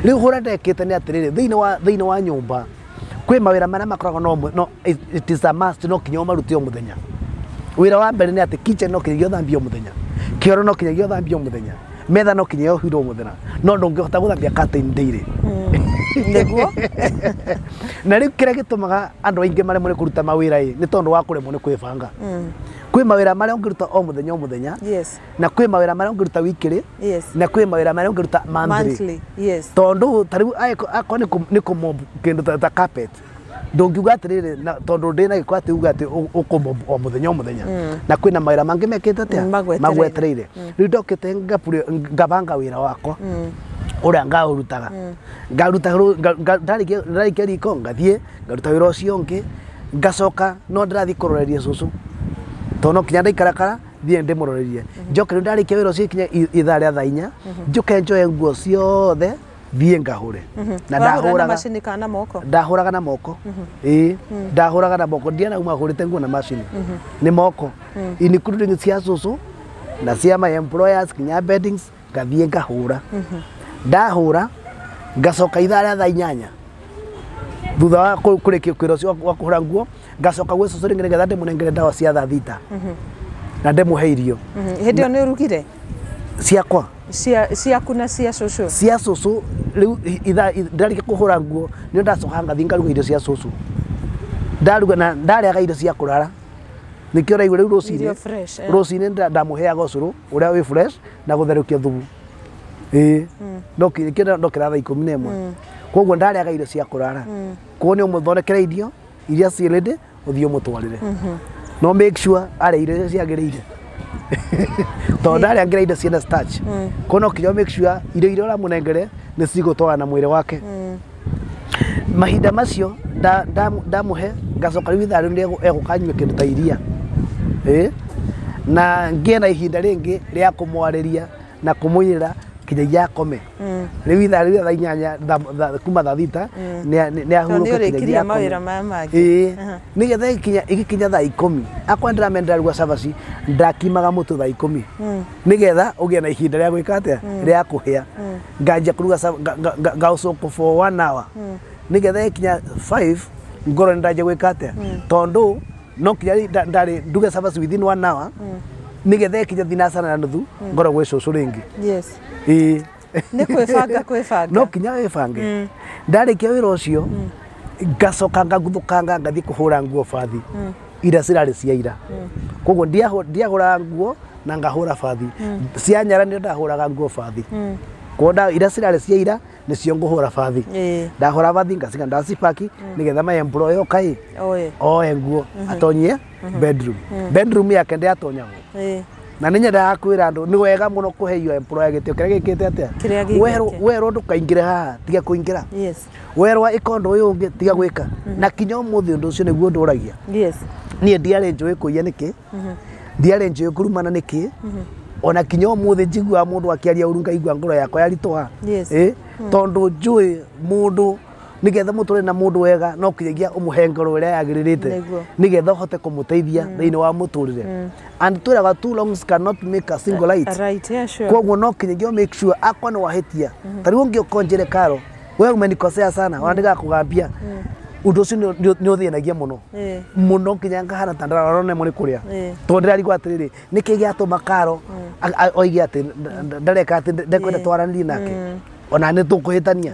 Rĩu ũrĩa ndekĩte nĩ atĩrĩrĩ, thĩinĩ wa nyũmba kwĩ mawĩra marĩa makoragwo no it is a must, no kinya ũmarute o mũthenya. Wĩra wa mbere nĩ atĩ kitchen no kinyagia ũthambie o mũthenya, kĩoro no kinyagia ũthambie o mũthenya, metha no kinyagia ũhuire o mũthenya, no ndũngĩhota gũthambia curtain daily.
Nĩguo.
Na rĩu kĩrĩa gĩtũmaga andũ aingĩ maremwo nĩ kũruta mawĩra ĩ nĩ tondũ wa kũremwo nĩ kwĩbanga. Kwĩ mawĩra marĩa ũngĩruta o mũthenya o mũthenya, na kwĩ mawĩra marĩa ũngĩruta weekly, na kwĩ mawĩra marĩa ũngĩruta monthly.
Yes.
Tondũ ta rĩu akorwo nĩ kũmop kĩndũ ta carpet, ndũngiuga atĩrĩrĩ tondũ ndĩna gĩko atĩ uga atĩ ũkũmop o mũthenya o mũthenya. Na kwĩna mawĩra mangĩ mekĩte atĩa? Magwetereire. Rĩu ndokĩte ngabanga wĩra wakwa ũrĩa ngaũrutaga. Ngaruta ndarĩkia riko ngathiĩ ngaruta wĩra ũcio ũngĩ, ngacoka no ndĩrathiĩ kũroreria cũcũ, tondũ no kinya ndaikarakara thiĩ ndĩmũrorerie. Njoke rĩu ndarĩkia wĩra ũcio kinya ithaa rĩa thaa inya, njoke njoe nguo ciothe thiĩ ngahũre.
Na ndahũraga macini kana moko?
Ndahũraga na moko. Ĩĩ, ndahũraga na moko, ndianauma hũrĩte nguo na macini. Nĩ moko. Including cia cũcũ na cia my employers kinya beddings, ngathiĩ ngahũra. Ndahũra ngacoka ithaa rĩa thaa inyanya thutha wa kũrĩkia wĩra ũcio wa kũhũra nguo, ngacoka gwĩ cũcũ rĩngĩ nĩgetha ndĩmũnengere ndawa cia thaa thita na ndĩmũhe irio.
Hĩndĩ ĩyo nĩ ũrugire?
Ciakwa.
Ciaku na cia cũcũ?
Cia cũcũ rĩu ithaa ndarĩkia kũhũra nguo nĩ ndacokaga ngathiĩ ngaruga irio cia cũcũ. Ndaruga na ndarĩaga irio cia kũrara, nĩkĩo ũraigua rĩu rũcinĩ rũcinĩ ndamũheaga ũcũrũ ũrĩa wĩ fresh na gũtherũkia thubu. No ndokĩra thaa 11. Koguo ndarĩaga irio cia kũrara. Koguo nĩ ũmũthondekere irio iria ciĩ ready ũthiĩ ũmũtwarĩre. No make sure arĩa irio iria ciagĩrĩire. Tondũ ndarĩangĩra indo ciĩna starch. Koguo no kinya make sure irio iria ũramũnengere nĩ cigũtwarana na mwĩrĩ wake. Mahinda macio ndamũhe ngacoka rĩu ithaa rĩu egũka anyue kĩndũ ta iria. Na ngĩe na ihinda rĩngĩ rĩa kũmwarĩria na kũmũinĩra Kinyagia akome. Rĩu ithaa rĩu thaa 8 kuma thaa 6 nĩ ahurũke kinyagia akome.
Mawĩra maya mangĩ.
Ĩĩ, nĩgetha ĩgĩkinya thaa 10 akwa ndĩramendera ruga cabaci, ndakimaga mũtu thaa 10 nĩgetha ũgĩe na ihinda rĩa gwĩka atĩa, rĩa kũhĩa. Nganjia kũruga ngaũcũkũ for 1 hour nĩgetha ĩkinya 5 ngorwo nĩ ndanjia gwĩka atĩa, tondũ no kinya ndarĩ nduge cabaci within 1 hour nĩgetha ĩkinya 3:30 ngorwo gwĩ cũcũ rĩngĩ.
Yes.
Ĩĩ.
Nĩ kwĩbanga kwĩbanga.
No kinya wĩbange. Ndarĩkia wĩra ũcio ngacoka ngaguthũkanga ngathiĩ kũhũra nguo bathi iria cirarĩ cia ira. Koguo ndiahũraga nguo na ngahũra bathi cia nyara, nĩo ndahũraga nguo bathi. Koguo iria cirarĩ cia ira nĩcio ngũhũra bathi. Ndahũra bathi ngaciga ndacipaki nĩgetha my employer oka ĩ oe nguo atonyie bedroom. Bedroom yake ndĩatonyagwo. Na nĩ nyendaga kwĩra andũ nĩ wega mũno kũhe your employer gĩtĩo kĩrĩa gĩkĩte atĩa. Werwo ndũkaingĩre haha, tiga kũingĩra. Werwo ĩka ũndũ ũyũ ũngĩ, tiga gwĩka. Na kinya ũmũthĩ ũndũ ũcio nĩguo ndũragia. Niĩ ndiarĩ njũĩ kũiya nĩkĩ, ndiarĩ njũĩ kũrumana nĩkĩ, ona kinya ũmũthĩ njiguaga mũndũ akĩaria ũru ngaigua ngoro yakwa yaritũha. Tondũ njũĩ mũndũ nĩgetha mũtũre na mũndũ wega no kinyagia ũmũhe ngoro ĩrĩa yagĩrĩrĩte nĩgetha ũhote kũmũteithia thĩinĩ wa mũtũrĩre. And twĩraga two wrongs cannot make a single right.
Right, yeah, sure.
Koguo no kinyagia make sure akwa nĩ wahĩtia. Ta rĩu ũngĩũka ũnjĩre Karo, we umenikosea sana, ona ndigakũgambia. Ũndũ ũcio nĩ ũthĩnagia mũno mũno nginya ngahana ta ndararora nĩ mũrĩ kũrĩa, tondũ ndĩrarigwo atĩrĩrĩ, nĩkĩ gĩatũma Karo oige atĩ ndareka atĩ ndekwenda twaranĩrie nake, ona nĩ tũkũhĩtania.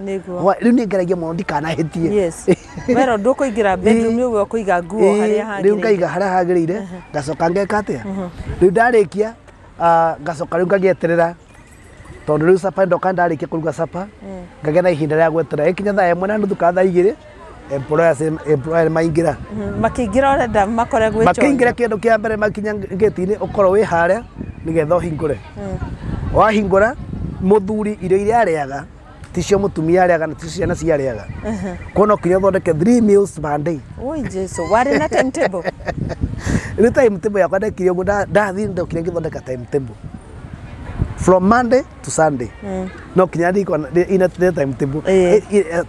Rĩu nĩ ngeragia mũno ndikanahĩtie.
Yes. Wero ndũkũingĩra bedroom ũguo ũkũiga nguo harĩa hagĩrĩire.
Rĩu ngaiga harĩa hagĩrĩire, ngacoka ngeka atĩa. Rĩu ndarĩkia ngacoka rĩu ngagĩeterera, tondũ rĩu sapa ndoka ndarĩkia kũruga sapa ngagĩa na ihinda rĩa gweterera ĩkinya thaa 1:30 kana thaa 2 employer maingĩra.
Makĩingĩra ũrenda makore gwĩ
makĩingĩra kĩndũ kĩa mbere makinya ngĩti-inĩ ũkorwo wĩ harĩa nĩgetha ũhingũre. Wahingũra mũthuri irio iria arĩaga ticio mũtumia arĩaga na ticio ciana ciarĩaga. Koguo no kinya ũthondeke 3 meals per day.
Oi Jesu, warĩ na timetable?
Rĩu timetable yakwa ndekire ũguo, ndathiĩ ndokire ngĩthondeka timetable from Monday to Sunday. No kinya ndiko ina timetable.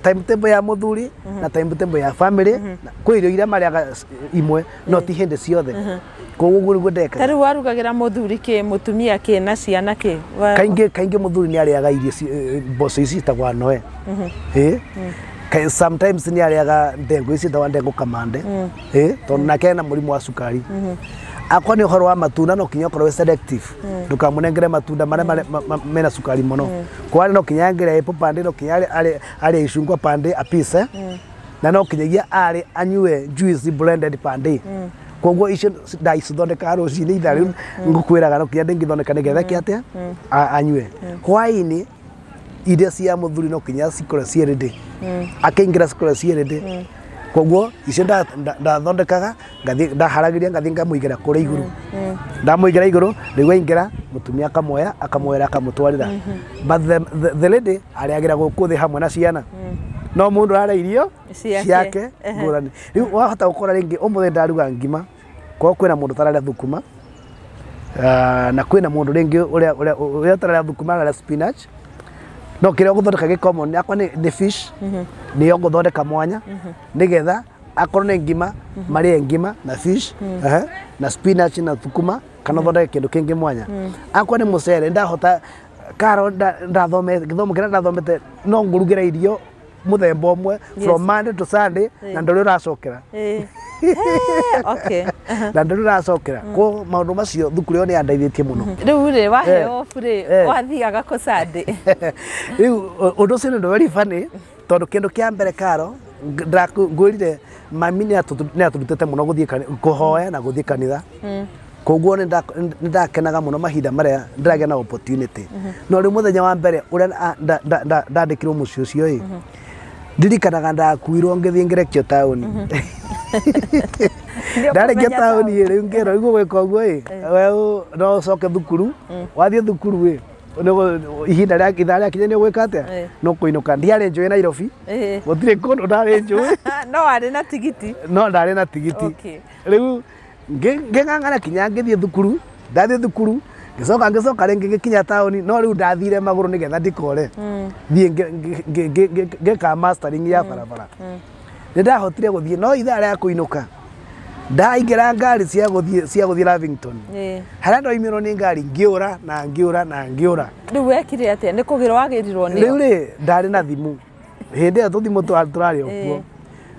Timetable ya mũthuri na timetable ya family, kwĩ irio iria marĩaga imwe no ti hĩndĩ ciothe. Koguo ũguo nĩguo ndekaga.
Ta rĩu warugagĩra mũthuri kĩ, mũtumia kĩ na ciana kĩ?
Kaingĩ mũthuri nĩ arĩaga irio mboco ici ciĩtagwo noe. Sometimes nĩ arĩaga ndengũ ici ciĩtagwo ndengũ kamande. Tondũ nake ena mũrimũ wa cukari. Akwa nĩ ũhoro wa matunda no kinya ũkorwo wĩ selective. Ndũkamũnengere matunda marĩa mena cukari mũno. Kwa no kinya angĩrĩa apple pande, no kinya arĩe icungwa pande a piece, na no kinyagia arĩ anyue juice blended pande. Koguo icio ndacithondekaga rũcinĩ ithaa rĩu ngũkwĩraga no kinya ndĩngĩthondeka nĩgetha eke atĩa anyue. Hwaĩ-inĩ irio cia mũthuri no kinya cikorwo ciĩ ready. Akĩingĩra cikorwo ciĩ ready. Koguo icio ndathondekaga ngathiĩ ndaharagĩria ngathiĩ ngamũigĩra kũrĩa igũrũ. Ndamũigĩra igũrũ rĩu aingĩra mũtumia akamuoya akamwoera akamũtwarĩra. But the lady arĩagĩra gũkũ thĩ hamwe na ciana. No mũndũ ararĩa irio ciake ngũrani. Rĩu wahota gũkora rĩngĩ ũmũthĩ ndaruga ngima, koguo kwĩna mũndũ ũtararĩa thũkũma, na kwĩna mũndũ rĩngĩ ũrĩa ũtararĩa thũkũma ararĩa spinach. No kĩrĩa ũgũthondeka gĩ common akwa nĩ fish, nĩyo ngũthondeka mwanya nĩgetha akorwo nĩ ngima marĩe ngima na fish, na spinach na thũkũma, kana ũthondeke kĩndũ kĩngĩ mwanya. Akwa nĩ mũcere ndahota Karo ndathomete gĩthomo kĩrĩa ndathomete no ngũrugĩre irio mũthemba ũmwe from Monday to Sunday na ndũrĩ ũracokera.
Okay.
Na ndũrĩ ũracokera. Ko maũndũ macio thukuru ĩyo nĩ yandeithĩtie mũno.
Rĩu rĩ waheo off rĩ wathiaga kũ Sunday?
Rĩu ũndũ ũcio nĩ ũndũ very funny tondũ kĩndũ kĩa mbere Karo ngwĩrire mami nĩ atũrutĩte mũno gũthiĩ kũhoya na gũthiĩ kanitha. Koguo nĩ ndakenaga mũno mahinda marĩa ndĩragĩa na opportunity. No rĩu mũthenya wa mbere ũrĩa ndandĩkirwo mũciĩ ũcio ĩ, ndirikanaga ndakuirwo ngĩthiĩ ngerekio taũni. Ndarĩkia taũni ĩ, rĩu ngĩrwo rĩu ũgwĩka ũguo ĩ, we no ũcoke thukuru, wathiĩ thukuru ĩ, ihinda rĩa ithaa rĩakinya nĩ ũgwĩka atĩa? No kũinũka. Ndiarĩ njũĩ Nairobi, gũtirĩ kũndũ ndarĩ njũĩ.
No warĩ na tigiti?
No ndarĩ na tigiti. Rĩu ngĩng'ang'ana kinya ngĩthiĩ thukuru, ndathiĩ thukuru Ngĩcoka rĩngĩ ngĩkinya taũni, no rĩu ndathire magũrũ nĩgetha ndikore. Thiĩ ngĩka mastering ya barabara. Nĩ ndahotire gũthiĩ, no ithaa rĩa kũinũka ndaingĩra ngari cia gũthiĩ Lavington. Harĩa ndoimĩrwo nĩ ngari ngĩũra na ngĩũra na ngĩũra.
Rĩu wekire atĩa? Nĩ kũgĩrwo wagĩrirwo nĩyo?
Rĩu rĩ ndarĩ na thimũ. Hĩndĩ ĩyo tũthimũ tũrarĩ o kuo.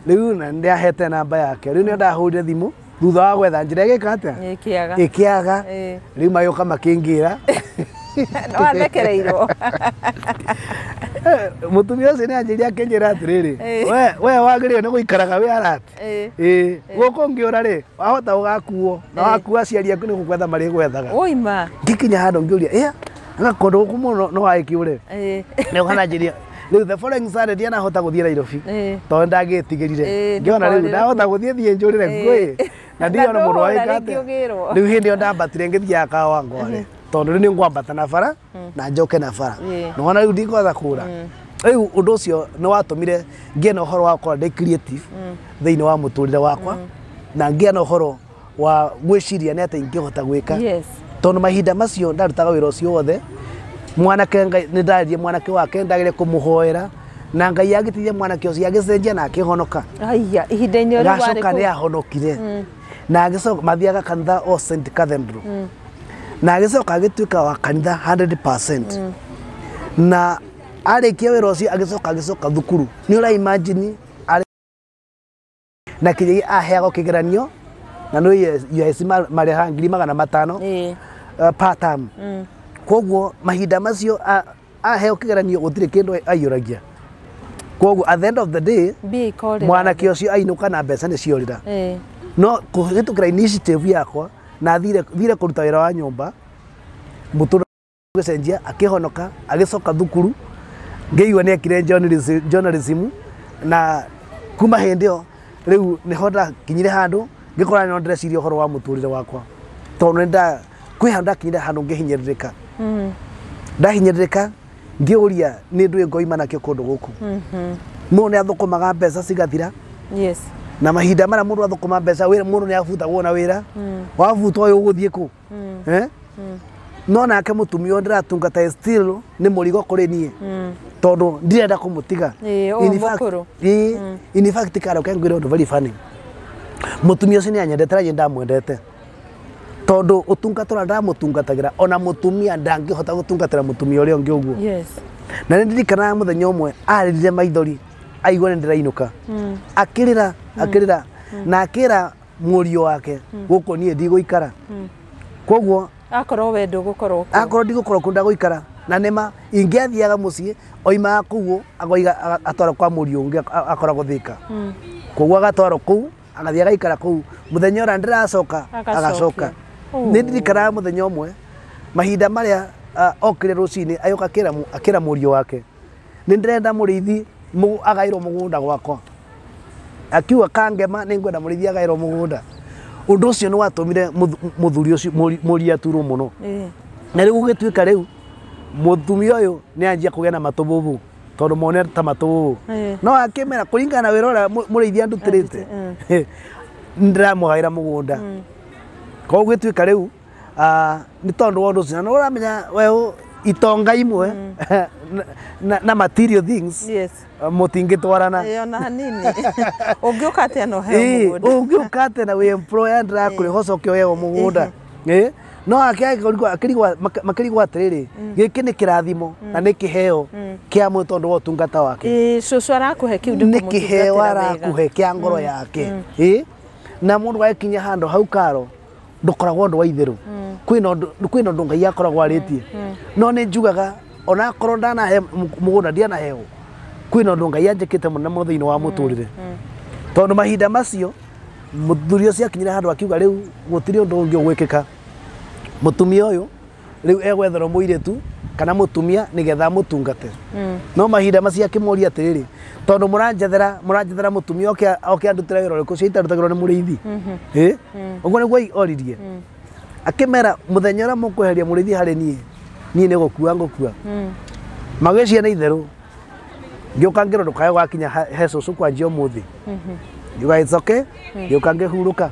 Rĩu na nĩndahete namba yake. Rĩu nĩ ndahũrire thimũ thutha wa gwetha njĩra ĩgĩka atĩa?
Ĩkĩaga.
Ĩkĩaga. Rĩu magĩũka makĩngĩra.
No wathekereirwo.
Mũtumia ũcio nĩ anjĩrire akĩnjĩra atĩrĩrĩ, we wagĩrĩirwo nĩ gũikaraga wĩ alert. Ĩĩ, gũkũ ũngĩũra rĩ, wahota ũgakuo, na wakua aciari aku nĩ gũgwetha marĩgwethaga.
Woima.
Ngĩkinya handũ ngĩũria, ĩa, anga kũndũ gũkũ mũno no wagĩkĩũre. Nĩ ũkananjĩria, rĩu the following Sunday ndianahota gũthiĩ Nairobi, tondũ ndagĩtigĩrire. Ngĩona rĩu ndahota gũthiĩ thiĩ njũrĩre ngũĩ, na ndiona mũndũ wagĩka atĩa. Rĩu hĩndĩ ĩyo ndambatire ngĩthiaga Kawangware, tondũ rĩu nĩ ngwambata na bara na njoke na bara. Nĩwona rĩu ndikwenda kũra. Rĩu ũndũ ũcio nĩ watũmire ngĩe na ũhoro wa gũkorwo ndĩ creative thĩinĩ wa mũtũrĩre wakwa, na ngĩe na ũhoro wa gwĩciria nĩ atĩa ingĩhota gwĩka. Tondũ mahinda macio ndarutaga wĩra ũcio wothe, mwanake nĩ ndaririe mwanake wake ndagĩrĩire kũmũhoera, na Ngai agĩteithia mwanake ũcio agĩcenjia na akĩhonoka.
Aya, ihinda-inĩ rĩu warĩ
Gacoka nĩ ahonokire. Na agĩcoka mathiaga kanitha o St. Cathedral. Na agĩcoka agĩtuĩka wa kanitha 100%. Na arĩkia wĩra ũcio agĩcoka thukuru. Nĩ ũra imagine na kĩrĩa aheagwo kĩgeranio na nĩ UIC marĩhaga 500,000 per term. Koguo mahinda macio aheo kĩgeranio gũtirĩ kĩndũ aiyũragia. Koguo at the end of the day mwanake ũcio ainũka na mbeca nĩ ciorĩra. No kũhĩtũkĩra initiative yakwa na thire kũruta wĩra wa nyũmba, mũtũrĩre ũgĩcenjia, akĩhonoka, agĩcoka thukuru, ngĩigua nĩ ekire journalism, na kuma hĩndĩ ĩyo rĩu nĩho ndakinyire handũ ngĩkora no ndĩreciria ũhoro wa mũtũrĩre wakwa, tondũ nĩ kwĩ handũ ndakinyire handũ ngĩhinyĩrĩrĩka. Ndahinyĩrĩrĩka ngĩũria nĩ ndũĩ ngoima nakĩo kũndũ gũkũ. Mũndũ nĩ athũkũmaga mbeca cigathira.
Yes.
Na mahinda marĩa mũndũ athũkũma mbeca wĩra mũndũ nĩ abutagwo na wĩra. Wabutwo ũyũ ũgũthiĩ kũ? No nake mũtumia ũyũ ndĩratungata still nĩ mũrigo kũrĩ niĩ. Tondũ ndirenda kũmũtiga. In fact karaoke ngwĩre ũndũ very funny. Mũtumia ũcio nĩ anyendete na niĩ ndamwendete. Tondũ ũtungata ũrĩa ndamũtungatagĩra ona mũtumia ndangĩhota gũtungatĩra mũtumia ũrĩa ũngĩ ũguo.
Yes.
Na nĩ ndirikanaga mũthenya ũmwe arĩrire maithori aigua nĩ ndĩrainũka. Akĩrĩra akĩrĩra na akĩra mũriũ wake gũkũ niĩ ndigũikara. Koguo
akorwo we ndũgũkorwo kuo.
Akorwo ndigũkorwo kuo ndagũikara. Na nĩma ingĩathiaga mũciĩ oimaga kũu agoiga atwarwo kwa mũriũ ũngĩ akoragwo Thika. Koguo agatwarwo kũu agathiĩ agaikara kũu mũthenya ũrĩa ndĩracoka agacoka. Nĩ ndirikanaga mũthenya ũmwe mahinda marĩa okire rũcinĩ agĩũka akĩra mũriũ wake nĩ ndĩrenda mũrĩithi agaĩrwo mũgũnda gwakwa. Akiuga kangema nĩ ngwenda mũrĩithi agaĩrwo mũgũnda. Ũndũ ũcio nĩ watũmire mũthuri ũcio mũriũ aturwo mũno. Na rĩu gũgĩtuĩka rĩu mũtumia ũyũ nĩ anjia kũgĩa na matũbũbũ tondũ mone ta matũbũbũ. No akĩmera kũringana na wĩra ũrĩa mũrĩithi andutĩrĩte ndĩramũgaĩra mũgũnda. Koguo gũgĩtuĩka rĩu nĩ tondũ wa ũndũ ũcio na ũramenya weũ itonga imwe na material things mũtingĩtwarana.
Ona hanini. Ũngĩũka atĩa na ũheo mũgũnda?
Ũngĩũka atĩa na wĩ employer ndĩrakũrĩha ũcoke ũheo mũgũnda. No makĩrigwo atĩrĩrĩ, gĩkĩ nĩ kĩrathimo na nĩ kĩheo kĩa mũndũ tondũ wa ũtungata wake.
Cũcũ arakũhe kĩu
nĩ kĩheo arakũhe kĩa ngoro yake. Na mũndũ agĩkinya handũ hau karo ndũkoragwo ũndũ wa itherũ. Kwĩna ũndũ Ngai akoragwo arĩtie. No nĩ njugaga ona akorwo ndanahe mũgũnda ndianaheo, kwĩna ũndũ Ngai anjĩkĩte mũno mũno thĩinĩ wa mũtũrĩre. Tondũ mahinda macio mũthuri ũcio akinyire handũ akiuga rĩu gũtirĩ ũndũ ũngĩ ũgwĩkĩka. Mũtumia ũyũ rĩu egwetherwo mũirĩtu kana mũtumia nĩgetha amũtungate. No mahinda macio akĩmũria atĩrĩrĩ, tondũ mũranjethera mũtumia oke andutĩre wĩra ũrĩkũ ũcio itarutagĩrwo nĩ mũrĩithi. Ũguo nĩguo oririe. Akĩmera mũthenya ũrĩa mũkweheria mũrĩithi harĩ niĩ, niĩ nĩ gũkua ngũkua. Magĩciria nĩ itherũ. Ngĩũka ngĩrwo ndũkae gwakinya he cũcũ kwanjia ũmũthĩ. Ngiuga it's okay. Ngĩũka ngĩhurũka.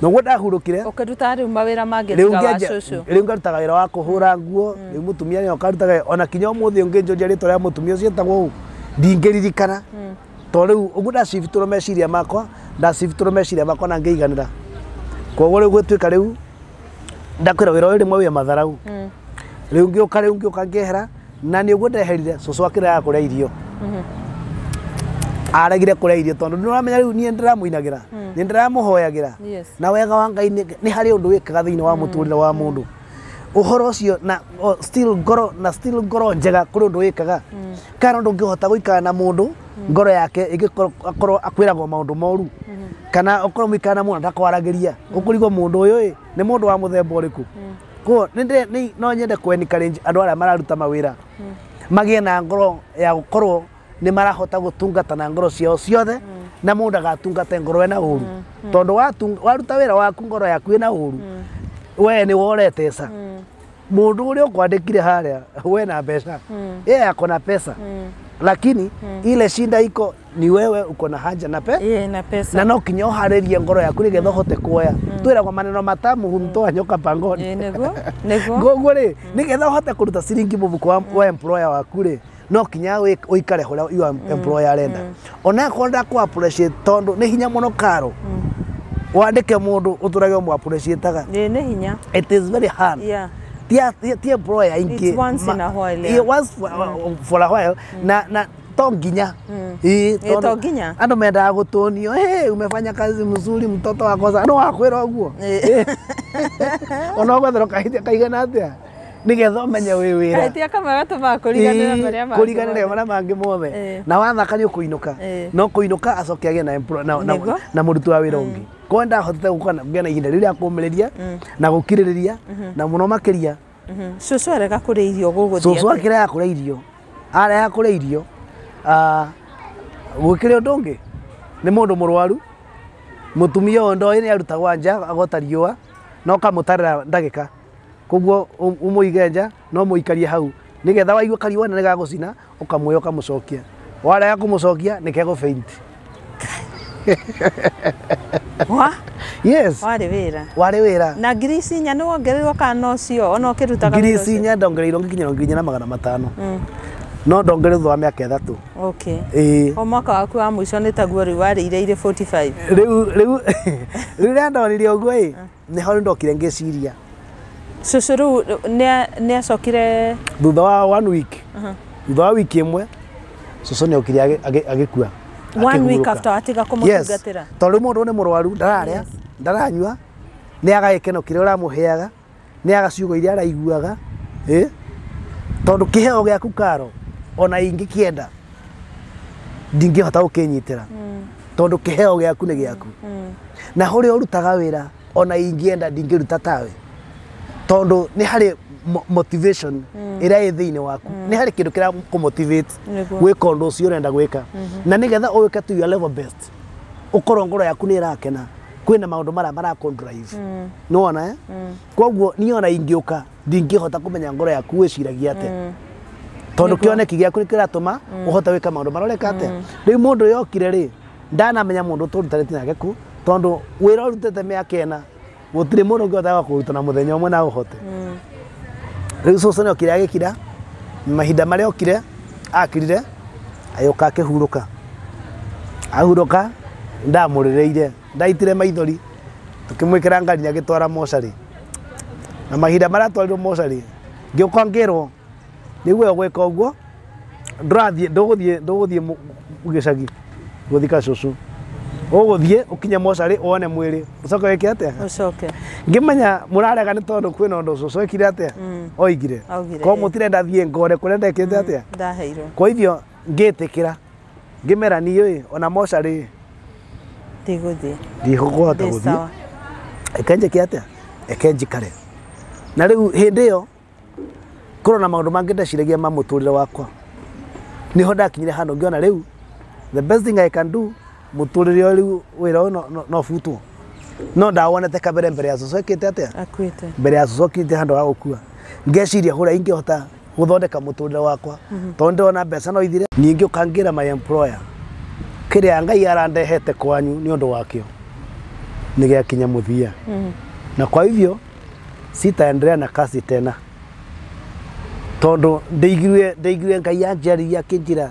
Noguo ndahurũkire.
Ũkĩruta rĩu mawĩra mangĩ tiga wa cũcũ.
Rĩu ngarutaga wĩra wa kũhũra nguo, rĩu mũtumia nĩ akarutaga ona kinya ũmũthĩ ũngĩnjũria rĩtwa rĩa mũtumia ũcio etagwo ũũ ndingĩririkana. Tondũ rĩu ũguo ndacibitũrwo meciria makwa, ndacibitũrwo meciria makwa na ngĩiganĩra. Koguo rĩu gwĩtuĩka rĩu ndakwĩra wĩra ũyũ rĩmwe wĩ matharau. Rĩu ngĩũka rĩu ngĩũka ngĩehera na nĩ ũguo ndeherire cũcũ akĩrega kũrĩa irio. Aregire kũrĩa irio tondũ nĩ ũramenya rĩu niĩ ndĩramũinagĩra, nĩ ndĩramũhoyagĩra. Na wega wa Ngai nĩ harĩ ũndũ wĩkaga thĩinĩ wa mũtũrĩre wa mũndũ. Ũhoro ũcio na still ngoro na still ngoro njega kũrĩ ũndũ wĩkaga. Kana ndũngĩhota gũikara na mũndũ ngoro yake ĩngĩkorwo akwĩragwo maũndũ moru. Kana ũkorwo mũikara na mũndũ ndakwaragĩria. Ũkũrigwo mũndũ ũyũ ĩ nĩ mũndũ wa mũthemba ũrĩkũ. Koguo no nyende kũ encourage andũ arĩa mararuta mawĩra magĩe na ngoro ya gũkorwo nĩ marahota gũtungata na ngoro ciao ciothe na mũndũ agatungata ngoro ĩna ũru. Tondũ waruta wĩra waku ngoro yaku ĩna ũru, we nĩ woreteca. Mũndũ ũrĩa ũkwandĩkire harĩa we na mbeca, yeye ako na pesa, lakini ile shinda iko ni wewe uko na haja na
na pesa.
Na no kinya ũharĩrie ngoro yaku nĩgetha ũhote kuoya. Twĩragwo maneno matamu humtoa nyoka pangoni.
Nĩguo nĩguo.
Koguo rĩ nĩgetha ũhote kũruta ciringi mũbuko wa employer waku rĩ no kinya ũikare ũrĩa your employer arenda. Ona akorwo ndakũ appreciate tondũ nĩ hinya mũno karo wandĩke mũndũ ũtũrage ũmũ appreciate-aga.
Nĩ hinya.
It is very hard.
Yeah.
Ti employer ingĩ.
It's once in a while.
Yeah. Once for a while. Na to nginya.
To nginya.
Andũ mendaga gũtũnio, hey, umefanya kazi mzuri mtoto wako sana. No wakwĩra ũguo. Ona ũgwetherwo kahĩtia kaigana atĩa nĩgetha ũmenye wĩ wĩra.
Kahĩtia kamwe gatũmaga kũriganĩra marĩa mangĩ.
Kũriganĩra marĩa mangĩ mothe. Na wathaka nĩ ũkũinũka. No kũinũka acoke agĩe na mũruti wa wĩra ũngĩ. Koguo ndahotete gũka na ihinda rĩu rĩa kũũmĩrĩria na gũkirĩrĩria na mũno makĩria.
Cũcũ arega kũrĩa irio gũgũthiĩ.
Cũcũ akĩrega kũrĩa irio. Arega kũrĩa irio. Gũkĩrĩ ũndũ ũngĩ nĩ mũndũ mũrwaru mũtumia ũyũ ndoĩ nĩ arutagwo nja agota riũa na ũkamũtarĩra ndagĩka. Koguo ũmũige nja no mũikarie hau nĩgetha waigua kariũa nĩ gagũcina ũkamũoya ũkamũcokia. Warega kũmũcokia nĩ kegũ faint.
Wa?
Yes.
Warĩ wĩra.
Warĩ wĩra.
Na ngiri ici inya nĩ wongereirwo kana no cio ona ũkĩrutaga
ngiri ici inya ndongereirwo ngĩkinyĩrwo 4500. No ndongereirwo thutha wa mĩaka 3.
Okay. O mwaka waku wa mũico nĩ taguo rĩu warĩire irĩ 45.
Rĩu rĩu rĩrĩa ndonire ũguo ĩ nĩho ndokire ngĩciria.
Cũcũ rĩu nĩ acokire
thutha wa 1 week. Thutha wa wiki ĩmwe cũcũ nĩ okire agĩkua.
1 week after atiga kũmũtungatĩra.
Tondũ mũndũ nĩ mũrwaru ndararĩa, ndaranyua, nĩ aga gĩkeno kĩrĩa ũramũheaga, nĩ aga ciugo iria araiguaga, tondũ kĩheo gĩaku karo ona ingĩkĩenda ndingĩhota gũkĩnyitĩra tondũ kĩheo gĩaku nĩ gĩaku. Na ũrĩa ũrutaga wĩra ona ingĩenda ndingĩruta tawe tondũ nĩ harĩ motivation ĩrĩa ĩ thĩinĩ waku, nĩ harĩ kĩndũ kĩrĩa kũmotivate gwĩka ũndũ ũcio ũrenda gwĩka, na nĩgetha ũwĩke to your level best ũkorwo ngoro yaku nĩ ĩrakena kwĩna maũndũ marĩa marakũ drive. Nĩwona koguo niĩ ona ingĩũka ndingĩhota kũmenya ngoro yaku wĩciragia atĩa tondũ kĩoneki gĩaku nĩ kĩratũma ũhote gwĩka maũndũ marĩa ũreka atĩa. Rĩu mũndũ ũyũ okire rĩ ndanamenya mũndũ tũrutanĩte nake kũ tondũ wĩra ũrutĩte mĩaka 4 gũtirĩ mũndũ ũngĩhota kũruta na mũthenya ũmwe na ũhote. Rĩu cũcũ nĩ okire agĩkira mahinda marĩa okire akirire agĩũka akĩhurũka. Ahurũka ndamũrĩrĩire ndaitire maithori tũkĩmwĩkĩra ngari agĩtwara mocarĩ. Na mahinda marĩa atwarirwo mocarĩ ngĩũka ngĩrwo nĩguo ũgwĩka ũguo ndũrathiĩ ndũgũthiĩ gĩcagi gũthika cũcũ, ũgũthiĩ ũkinye mocarĩ wone mwĩrĩ ũcoke wĩke atĩa.
Ũcoke.
Ngĩmenya mũrarega nĩ tondũ kwĩna ũndũ cũcũ ekire atĩa oigire. Koguo mũtirenda thiĩ ngore kũrĩa ndekĩte atĩa
ndaheirwo.
Kwa hivyo ngĩtĩkĩra ngĩmera niĩ ĩ ona mocarĩ
ndigũthiĩ
ndikũhota gũthiĩ eke njĩke atĩa eke njikare. Na rĩu hĩndĩ ĩyo kũrona na maũndũ mangĩ ndeciragia ma mũtũrĩre wakwa nĩho ndakinyire handũ ngĩona rĩu the best thing I can do mũtũrĩre ũyũ rĩu wĩra ũyũ no butwo. No ndawonete kabere mbere ya cũcũ ekĩte atĩa
akuĩte
mbere ya cũcũ akinyĩte handũ ha gũkua ngeciria hũrĩa ingĩhota gũthondeka mũtũrĩre wakwa tondũ ndĩrona mbeca no ithire. Ningĩ ũkangĩra my employer kĩrĩa Ngai arandehete kwanyu nĩ ũndũ wakĩo. Nĩ gĩakinya mũthia, na kwa hivyo sitaendelea na kazi tena, tondu ndeiguire Ngai anjaririe akĩnjĩra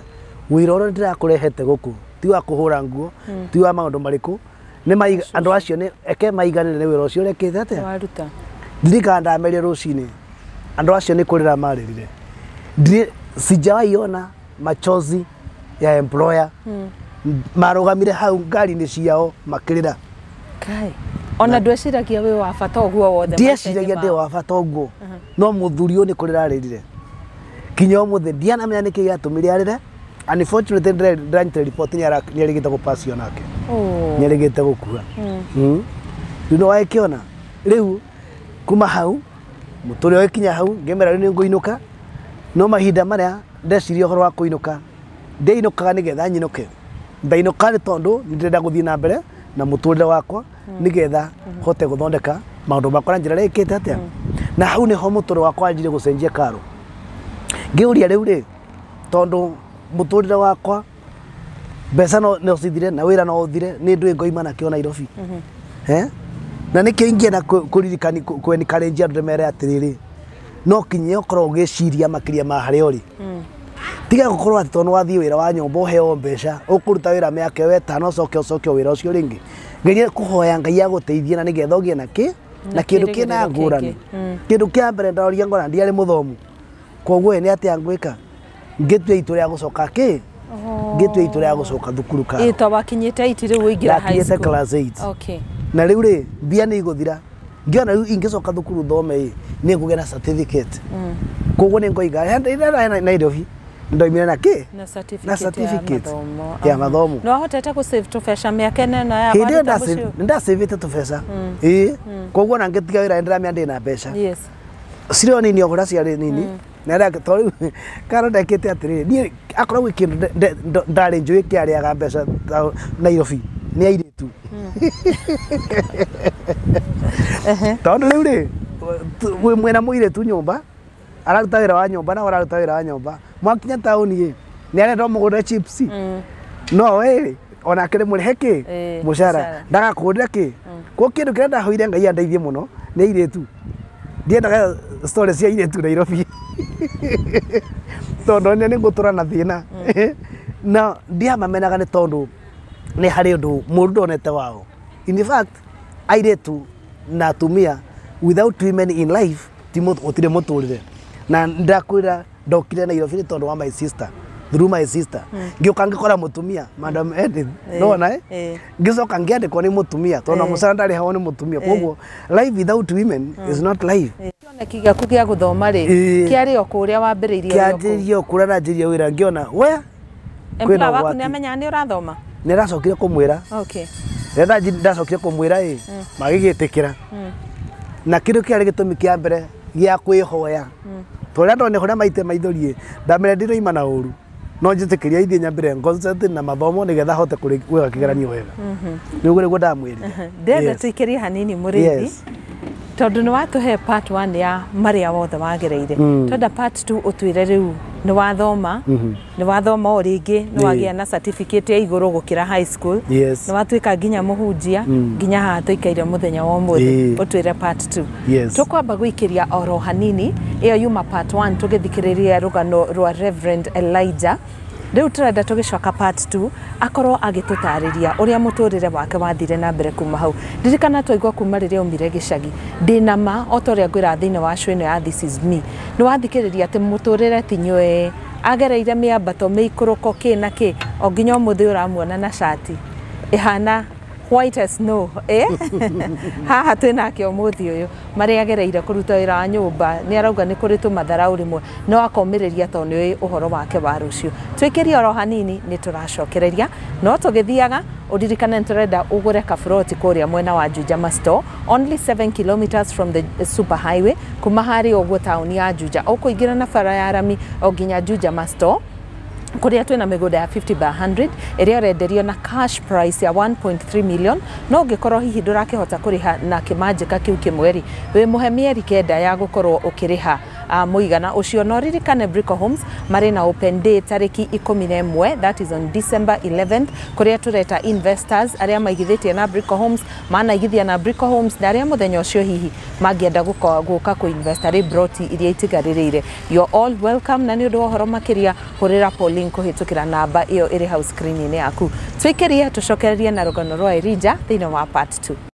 wĩra ũrĩa ndĩrakũrehete gũkũ ti wa kũhũra nguo, ti wa maũndũ marĩkũ, nĩ andũ acio nĩ eke maiganĩre nĩ wĩra ũcio ũrekĩte atĩa
waruta.
Ndirikana ndamerie rũcinĩ, andũ acio nĩ kũrĩra marĩrire. Sijawahi ona machozi ya employer. Marũgamire hau ngari-inĩ ciao makĩrĩra.
Kai, ona ndweciragia wĩ wa bata ũguo wothe?
Ndieciragia ndĩ wa bata ũguo, no mũthuri ũyũ nĩ kũrĩra arĩrire kinya ũmũthĩ ndianamenya nĩkĩ gĩatũmire arĩre. Unfortunately, ndĩranyitire report nĩ arĩgĩte gũpacio nake, nĩ arĩgĩte gũkua. Rĩu nĩ wagĩkĩona rĩu kuma hau mũtũrĩre ũgĩkinya hau, ngĩmera rĩu nĩ ngũinũka. No mahinda marĩa ndeciria ũhoro wa kũinũka, ndiainũkaga nĩgetha nyinũke, ndainũka nĩ tondũ nĩ ndĩrenda gũthiĩ na mbere na mũtũrĩre wakwa, nĩgetha hote gũthondeka maũndũ makwa na njĩra ĩrĩa ĩkĩte atĩa. Na hau nĩho mũtũrĩre wakwa wanjirie gũcenjia karo. Ngĩũria rĩu rĩ, tondũ mũtũrĩre wakwa mbeca no cithire na wĩra no ũthire, nĩ ndũĩ ngoima nakĩo Nairobi? Eh? Na nĩkĩo ingĩenda kũririkani kũ encourage andũ, ndĩmere atĩrĩrĩ, no kinya ũkorwo ũgĩciria makĩria ma harĩa ũrĩ. Tiga gũkorwo atĩ tondũ wathiĩ wĩra wa nyũmba ũheo mbeca, ũkũruta wĩra mĩaka ĩyo 5, ũcoke ũcoke wĩra ũcio rĩngĩ. Geria kũhoya Ngai agũteithie na nĩgetha ũgĩe na kĩ na kĩndũ kĩna
kĩrĩgĩrĩro
ngũrani.
kĩngĩ.
Kĩndũ kĩa mbere ndaroria ngona ndiarĩ mũthomu, koguo nĩ atĩa ngwĩka? Ngĩtua itua rĩa gũcoka kĩ, ngĩtua itua rĩa gũcoka thukuru karo.
Ĩ, to wakinyĩte 8 rĩu ũingĩra high
Ndakinyĩte
school?
Class 8. Na rĩu rĩ, mbia nĩ igũthira. Ngĩona rĩu ingĩcoka thukuru thome ĩ, nĩ ngũgĩa na certificate, koguo nĩ ngoiga Nairobi ndoimire na kĩ?
Na certificate,
Na certificate
ya mathomo.
Ya mathomo.
Nĩ wahotete gũ save tũbeca mĩaka ĩno ya
Hĩndĩ ĩyo
waruta mũciĩ?
nĩ ndacĩvĩte tũbeca, ĩĩ, koguo ona ngĩtiga wĩra nĩndĩramenya ndĩ na mbeca. Cirĩ o nini, o kũrĩa ciarĩ nini. Na to rĩu karo ndekĩte atĩrĩrĩ, niĩ akorwo gwĩ kĩndũ ndarĩ njũĩ kĩarĩaga mbeca Nairobi nĩ airĩtu, tondũ rĩu rĩ, wĩ mwena mũirĩtu nyũmba araruta wĩra wa nyũmba, na ũraruta wĩra wa nyũmba, mwakinya taũni ĩ, nĩ arenda mũgũrĩre chips, no we onake nĩ mũrĩhe kĩ?
Ĩ,
mũcara.
Mũcara.
Ndagakũrĩre kĩ? Kwa kĩndũ kĩrĩa ndahoire Ngai andeithie mũno nĩ airĩtu. Ndiendaga story cia airĩtu Nairobi, tondũ nĩ ngũtũra na thĩna, na ndiamamenaga nĩ tondũ nĩ harĩ ũndũ mũru ndonete wao. In fact, airĩtu na atumia, without women in life ti gũtirĩ mũtũrĩre. Na ndakwĩra ndokire Nairobi nĩ tondũ wa my sister, through my sister ngĩũka ngĩkora mũtumia Madam Edith, nona eh? Ngĩcoka ngĩandĩkwo nĩ mũtumia, tondũ mũcara ndarĩhagwo nĩ mũtumia. Koguo life without women is not life.
Kĩoneki gĩaku gĩa gũthoma rĩ, kĩarĩ o kũrĩa wambĩrĩirie ũrĩ o kũu?
Kĩanjĩrĩrie o kũrĩa ndanjĩrĩria wĩra, ngĩona we kwĩna
Employer waku
ũgwati.
nĩ amenyaga nĩ ũrathoma?
Nĩ ndacokire kũmwĩra. Rĩrĩa ndacokire kũmwĩra ĩ, magĩgĩtĩkĩra. Na kĩndũ kĩarĩ gĩtũmi kĩa mbere gĩa kwĩhoya, tondũ ndone kũrĩa maite maithori ĩ, ndamera ndĩroima na ũru, no njĩtĩkĩria ithiĩ nyambĩre concentrate na mathomo nĩgetha hote gwĩka kĩgeranio wega. Nĩguo ndamwĩrire.
Ndĩrenda tũikĩrie hanini mũrĩithi, tondũ nĩ watũhe part 1 ya marĩa wothe wagereire. Twenda part 2 ũtwĩre rĩu nĩ wathoma, nĩ wathoma o rĩngĩ, nĩ wagĩa na certificate ya igũrũ gũkĩra high school, nĩ watuĩka nginya mũhunjia, nginya haha tũikaire mũthenya wa ũmũthĩ. Ũtwĩre part 2. Tũkwamba gũikĩria oro hanini ĩyo yuma part 1, tũgĩthikĩrĩria rũgano rwa Reverend Elijah. Rĩu tũrenda tũgĩcoka part 2 akorwo agĩtũtarĩria ũrĩa mũtũrĩre wake wathire na mbere kuma hau. Ririkana twaigua kuma rĩrĩa aumire gĩcagi. Ndĩna ma o ta ũrĩa ngwĩra thĩinĩ wa show ĩno ya This Is Me, nĩ wathikĩrĩria atĩ mũtũrĩre ti nyũĩ, agereire mĩambato, mĩikũrũko, kĩ na kĩ, o nginya ũmũthĩ ũramuona na cati ĩhana white as snow, eh? Haha twĩ nake ũmũthĩ ũyũ, marĩa agereire kũruta wĩra wa nyũmba, nĩ arauga nĩ kũrĩ tũmatharau rĩmwe, no akomĩrĩria tondũ nĩ ũĩ ũhoro wake wa rũciũ. Twĩkĩrie oro hanini, nĩ tũracokereria. No tũgĩthiaga, ũririkane nĩ tũrenda ũgũre kaburoti kũrĩa mwena wa Juja Masto, only 7 kilometers from the super highway. Kuma harĩa ũguo taũni ya Juja, ũkũingĩra na bara ya rami o nginya Juja Masto, kũrĩa twĩna mĩgũnda ya 50 by 100 ĩrĩa ũrenderio na cash price ya 1.3 million. No ũngĩkorwo hihi ndũrakĩhota kũrĩha na kĩmanjĩka kĩu kĩmwe rĩ, wĩ mũhe mĩeri 9 ya gũkorwo ũkĩrĩha. Mũigana ũcio no ririkane Brico Homes marĩ na open day tarĩki 11, that is on December 11th, kũrĩa tũreta investors arĩa maigithĩtie na Brico Homes, manaigithia na Brico Homes, na arĩa mũthenya ũcio hihi mangĩenda gũka kũ invest harĩ broti iria itigarĩrĩire. You're all welcome, na nĩ ũndũ wa ũhoro makĩria hũrĩra Pauline kũhĩtũkĩra namba ĩyo ĩrĩ hau screen-inĩ yaku. Twĩkĩrie tũcokererie na rũgano rwa Elijah thĩinĩ wa part 2.